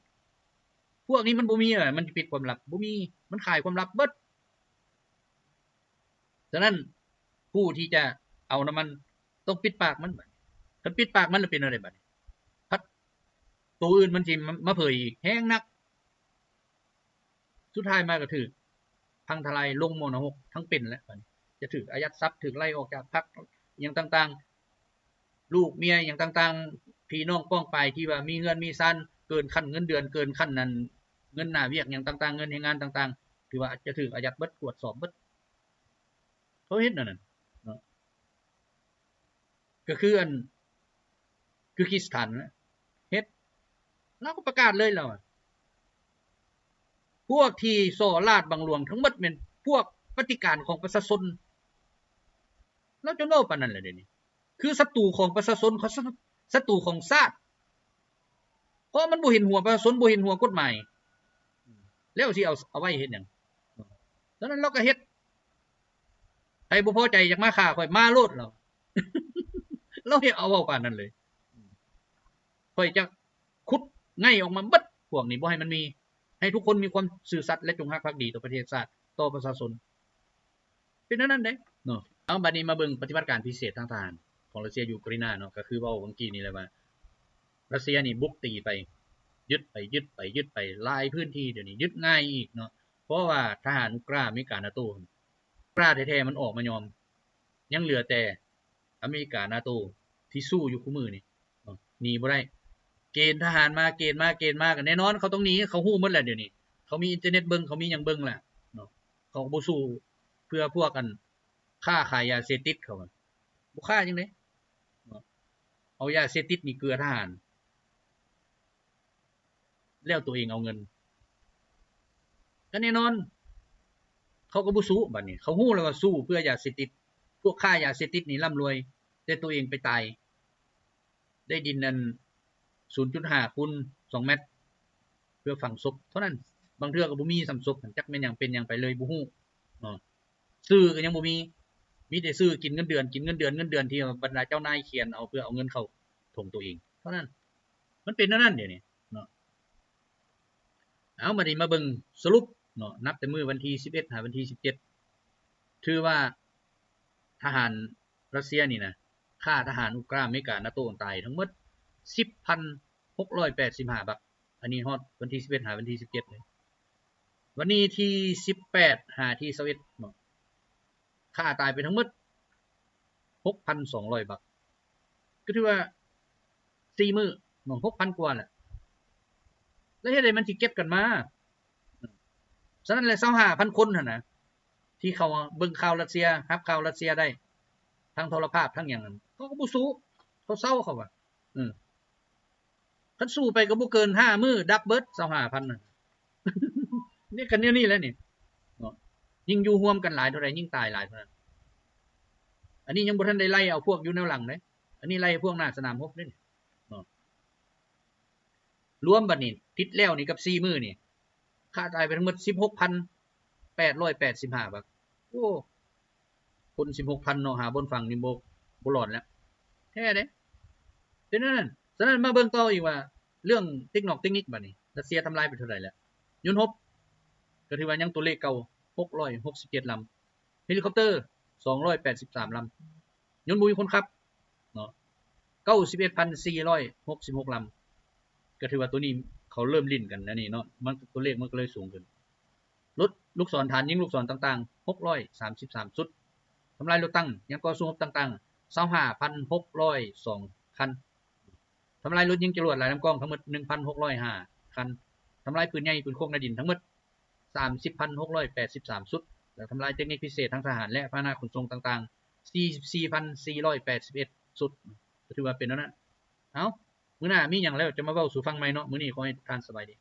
ພວກນີ້ມັນບໍ່ມີ ມັນຈະປິດຄວາມລັບ ບໍ່ມີ ມັນຂາຍຄວາມລັບເບິດ. ສະນັ້ນ ຜູ້ທີ່ຈະເອົານຳມັນ ຕ້ອງປິດປາກມັນ. ຄັນປິດປາກມັນແລ້ວເປັນແນວໃດບັດນີ້? ພັດໂຕອື່ນມັນຊິມາເຜີຍອີກ ແຮງໜັກ. ສຸດທ້າຍມາກໍຖືກພັງທະລາຍ ລົງມໍນະຫົກທັງເປັນແຫຼະ. ບັດນີ້ຈະຖືກອາຍັດຊັບ ຖືກໄລ່ອອກຈາກພັກ ອີ່ຫຍັງຕ່າງໆ. ລູກເມຍຫຍັງຕ່າງໆ ພີ່ນ້ອງປ້ອງປາຍທີ່ວ່າມີເຮືອນມີຊານ ເກີນຂັ້ນເງິນເດືອນ ເກີນຂັ້ນນັ້ນ ເງິນໜ້າວຽກຫຍັງຕ່າງໆ ເງິນແຮງງານຕ່າງໆ ຖືວ່າຈະຖືກອາຍັດເບິດ ກວດສອບເບິດ. ເຂົາເຮັດແນວນັ້ນເນາະ. ກໍຄືອັນ ຄືກິສຖານນະ ເຮັດ ລາວກໍປະກາດເລີຍ ລາວວ່າ ພວກທີ່ສໍ້ລາດບັງຫຼວງທັງໝົດແມ່ນພວກປະຕິການຂອງປະຊາຊົນ. ລາວຈົນເວົ້າປານນັ້ນແຫຼະດຽວນີ້ ຄືສັດຕູຂອງປະຊາຊົນ ເຂົາ ສັດຕູຂອງຊາດ. ເພາະມັນບໍ່ເຫັນຫົວປະຊາຊົນ ບໍ່ເຫັນຫົວກົດໝາຍ ແລ້ວຊິເອົາ ເອົາໄວ້ເຮັດຫຍັງ? ສະນັ້ນລາວກໍເຮັດ ໃຜບໍ່ພໍໃຈຢາກມາຂ້າຂ້ອຍ ມາໂລດ ລາວ ລາວເຮັດເອົາເວົ້າປານນັ້ນເລີຍ. ຂ້ອຍຈະຂຸດໄງ່ອອກມາເບິດພວກນີ້ ບໍ່ໃຫ້ມັນມີ ໃຫ້ທຸກຄົນມີຄວາມຊື່ສັດ ແລະ ຈົງຮັກພັກດີຕໍ່ປະເທດຊາດ ຕໍ່ປະຊາຊົນ. ເປັນແນວນັ້ນເດ້ເນາະ. ເອົາ ບັດນີ້ມາເບິ່ງປະຕິບັດການພິເສດທາງທະຫານຂອງຣັດເຊຍຢູ່ອູກຣາຍນາເນາະ ກໍຄືເວົ້າຫວ່າງກີ້ນີ້ແຫຼະວ່າ ຣັດເຊຍນີ້ບຸກຕີໄປ ຍຶດໄປ ຍຶດໄປ ຍຶດໄປ ຫຼາຍພື້ນທີ່ ດຽວນີ້ຍຶດງ່າຍອີກເນາະ ເພາະວ່າທະຫານອຸກຣາ ອາເມລິກາ ນາໂຕ ອຸກຣາແທ້ໆ ມັນອອກມາຍອມ ຍັງເຫຼືອແຕ່ອາເມລິກາ ນາໂຕ ທີ່ສູ້ຢູ່ຄູ່ມື້ນີ້ເນາະ ໜີບໍ່ໄດ້. ເກນທະຫານມາ ເກນມາ ເກນມາ ກໍແນ່ນອນເຂົາຕ້ອງໜີ ເຂົາຮູ້ໝົດແລ້ວດຽວນີ້ ເຂົາມີອິນເຕີເນັດເບິ່ງ ເຂົາມີຫຍັງເບິ່ງແລ້ວເນາະ ເຂົາກໍບໍ່ສູ້ເພື່ອພວກອັນ ຄ້າຂາຍຢາເສບຕິດເຂົາ ບໍ່ຄ້າຈັ່ງໃດ ເອົາຢາເສບຕິດນີ້ເກືອທະຫານ ແລ້ວຕົວເອງເອົາເງິນ ກໍແນ່ນອນ ເຂົາກໍບໍ່ສູ້. ບັດນີ້ເຂົາຮູ້ແລ້ວວ່າສູ້ເພື່ອຢາເສບຕິດ ພວກຄ້າຢາເສບຕິດນີ້ລ່ຳລວຍ ແຕ່ຕົວເອງໄປຕາຍ ໄດ້ດິນອັນ ສູນຈຸດຫ້າ ຄູນ ສອງແມັດ ເພື່ອຝັງສົບເທົ່ານັ້ນ ບາງເທື່ອກໍບໍ່ມີຊ້ຳສົບ ຈັກແມ່ນຫຍັງເປັນຫຍັງໄປເລີຍ ບໍ່ຮູ້ເນາະ ສື່ກໍຍັງບໍ່ມີ ມີແຕ່ຊື້ກິນເງິນເດືອນ ກິນເງິນເດືອນ ເງິນເດືອນທີ່ບັນດາເຈົ້ານາຍຂຽນເອົາເພື່ອເອົາເງິນເຂົ້າຖົງໂຕເອງເທົ່ານັ້ນ. ມັນເປັນແນວນັ້ນດຽວນີ້ເນາະ. ເອົາ ບາດນີ້ມາເບິ່ງສະຫຼຸບເນາະ ນັບແຕ່ມື້ວັນທີສິບເອັດຫາວັນທີສິບເຈັດ ຖືວ່າທະຫານຣັດເຊຍນີ້ນະ ຂ້າທະຫານອຸກກາ ອາເມລິກາ ນາໂຕ ຕາຍທັງໝົດສິບພັນຫົກຮ້ອຍແປດສິບຫ້າບັກ. ອັນນີ້ຮອດວັນທີສິບເອັດຫາວັນທີສິບເຈັດເລີຍ. ວັນນີ້ທີສິບແປດຫາທີຊາວເອັດເນາະ ຂ້າຕາຍໄປທັງໝົດຫົກພັນສອງຮ້ອຍບັກ ກໍຖືວ່າສີ່ມື້ເນາະ ຫົກພັນກວ່າແຫຼະ. ແລ້ວເຮັດໃດມັນຊິເກັບກັນມາ? ສະນັ້ນແຫຼະ ຊາວຫ້າພັນຄົນຫັ້ນນະ ທີ່ເຂົາເບິ່ງຂ່າວຣັດເຊຍ ຮັບຂ່າວຣັດເຊຍໄດ້ ທາງໂທລະພາບ ທາງຫຍັງນັ້ນ ເຂົາກໍບໍ່ສູ້ ເຂົາເຊົາ ເຂົາວ່າ ເອີ ຄັນສູ້ໄປກໍບໍ່ເກີນຫ້າມື້ ດັບເບິດ ຊາວຫ້າພັນນັ້ນ. ນີ້ກໍແນວນີ້ແຫຼະນີ້ເນາະ ຍິ່ງຢູ່ຮ່ວມກັນຫຼາຍເທົ່າໃດ ຍິ່ງຕາຍຫຼາຍເທົ່ານັ້ນ. ອັນນີ້ຍັງບໍ່ທັນໄດ້ໄລ່ເອົາພວກຢູ່ແນວຫຼັງເດ້ ອັນນີ້ໄລ່ພວກໜ້າສະໜາມຮົບເດ້ເນາະ. ລວມບັດນີ້ ຕິດແລ້ວນີ້ກັບສີ່ມື້ນີ້ ຂ້າຕາຍໄປທັງໝົດສິບຫົກພັນແປດຮ້ອຍແປດສິບຫ້າບັກ. ໂອ້ ຄົນສິບຫົກພັນເນາະ ຫາບ່ອນຝັງນີ້ບໍ່ ບໍ່ລອດແລ້ວ ແທ້ເດ້ ເປັນແນວນັ້ນ. ສະນັ້ນມາເບິ່ງຕໍ່ອີກວ່າ ເລື່ອງເຕັກນອກເຕັກນິກບັດນີ້ ຣັດເຊຍທຳລາຍໄປເທົ່າໃດແລ້ວ? ຍົນຮົບ ກໍຖືວ່າຍັງຕົວເລກເກົ່າ ຫົກຮ້ອຍຫົກສິບເຈັດລຳ, ເຮລິຄອບເຕີ ສອງຮ້ອຍແປດສິບສາມລຳ, ຍົນບໍ່ມີຄົນຂັບເນາະ ເກົ້າສິບເອັດພັນສີ່ຮ້ອຍຫົກສິບຫົກລຳ. ກໍຖືວ່າຕົວນີ້ເຂົາເລີ່ມຫຼິ້ນກັນແລ້ວນີ້ເນາະ ມັນ ຕົວເລກມັນກໍເລີຍສູງຂຶ້ນ. ລົດລູກສອນ ຖານຍິງລູກສອນຕ່າງໆ ຫົກຮ້ອຍສາມສິບສາມຊຸດ, ທຳລາຍລົດຕັງ ຍານຕໍ່ສູ້ຮົບຕ່າງໆ ຊາວຫ້າພັນຫົກຮ້ອຍສອງຄັນ, ທຳລາຍລົດຍິງຈະຫຼວດຫຼາຍລຳກ້ອງທັງໝົດ ໜຶ່ງພັນຫົກຮ້ອຍຫ້າຄັນ, ທຳລາຍປືນໃຫຍ່ ປືນໂຄກໃນດິນທັງໝົດ ສາມສິບພັນຫົກຮ້ອຍແປດສິບສາມຊຸດ ແລະ ທຳລາຍເຕັກນິກພິເສດທາງທະຫານ ແລະ ພາຫະນະຂົນສົ່ງຕ່າງໆ ສີ່ສິບສີ່ພັນສີ່ຮ້ອຍແປດສິບເອັດຊຸດ. ກໍຖືວ່າເປັນແນວນັ້ນ. ເອົ້າ ມື້ໜ້າມີຫຍັງແລ້ວຈະມາເວົ້າສູ່ຟັງໃໝ່ເນາະ. ມື້ນີ້ຂໍໃຫ້ທຸກທ່ານສະບາຍດີ.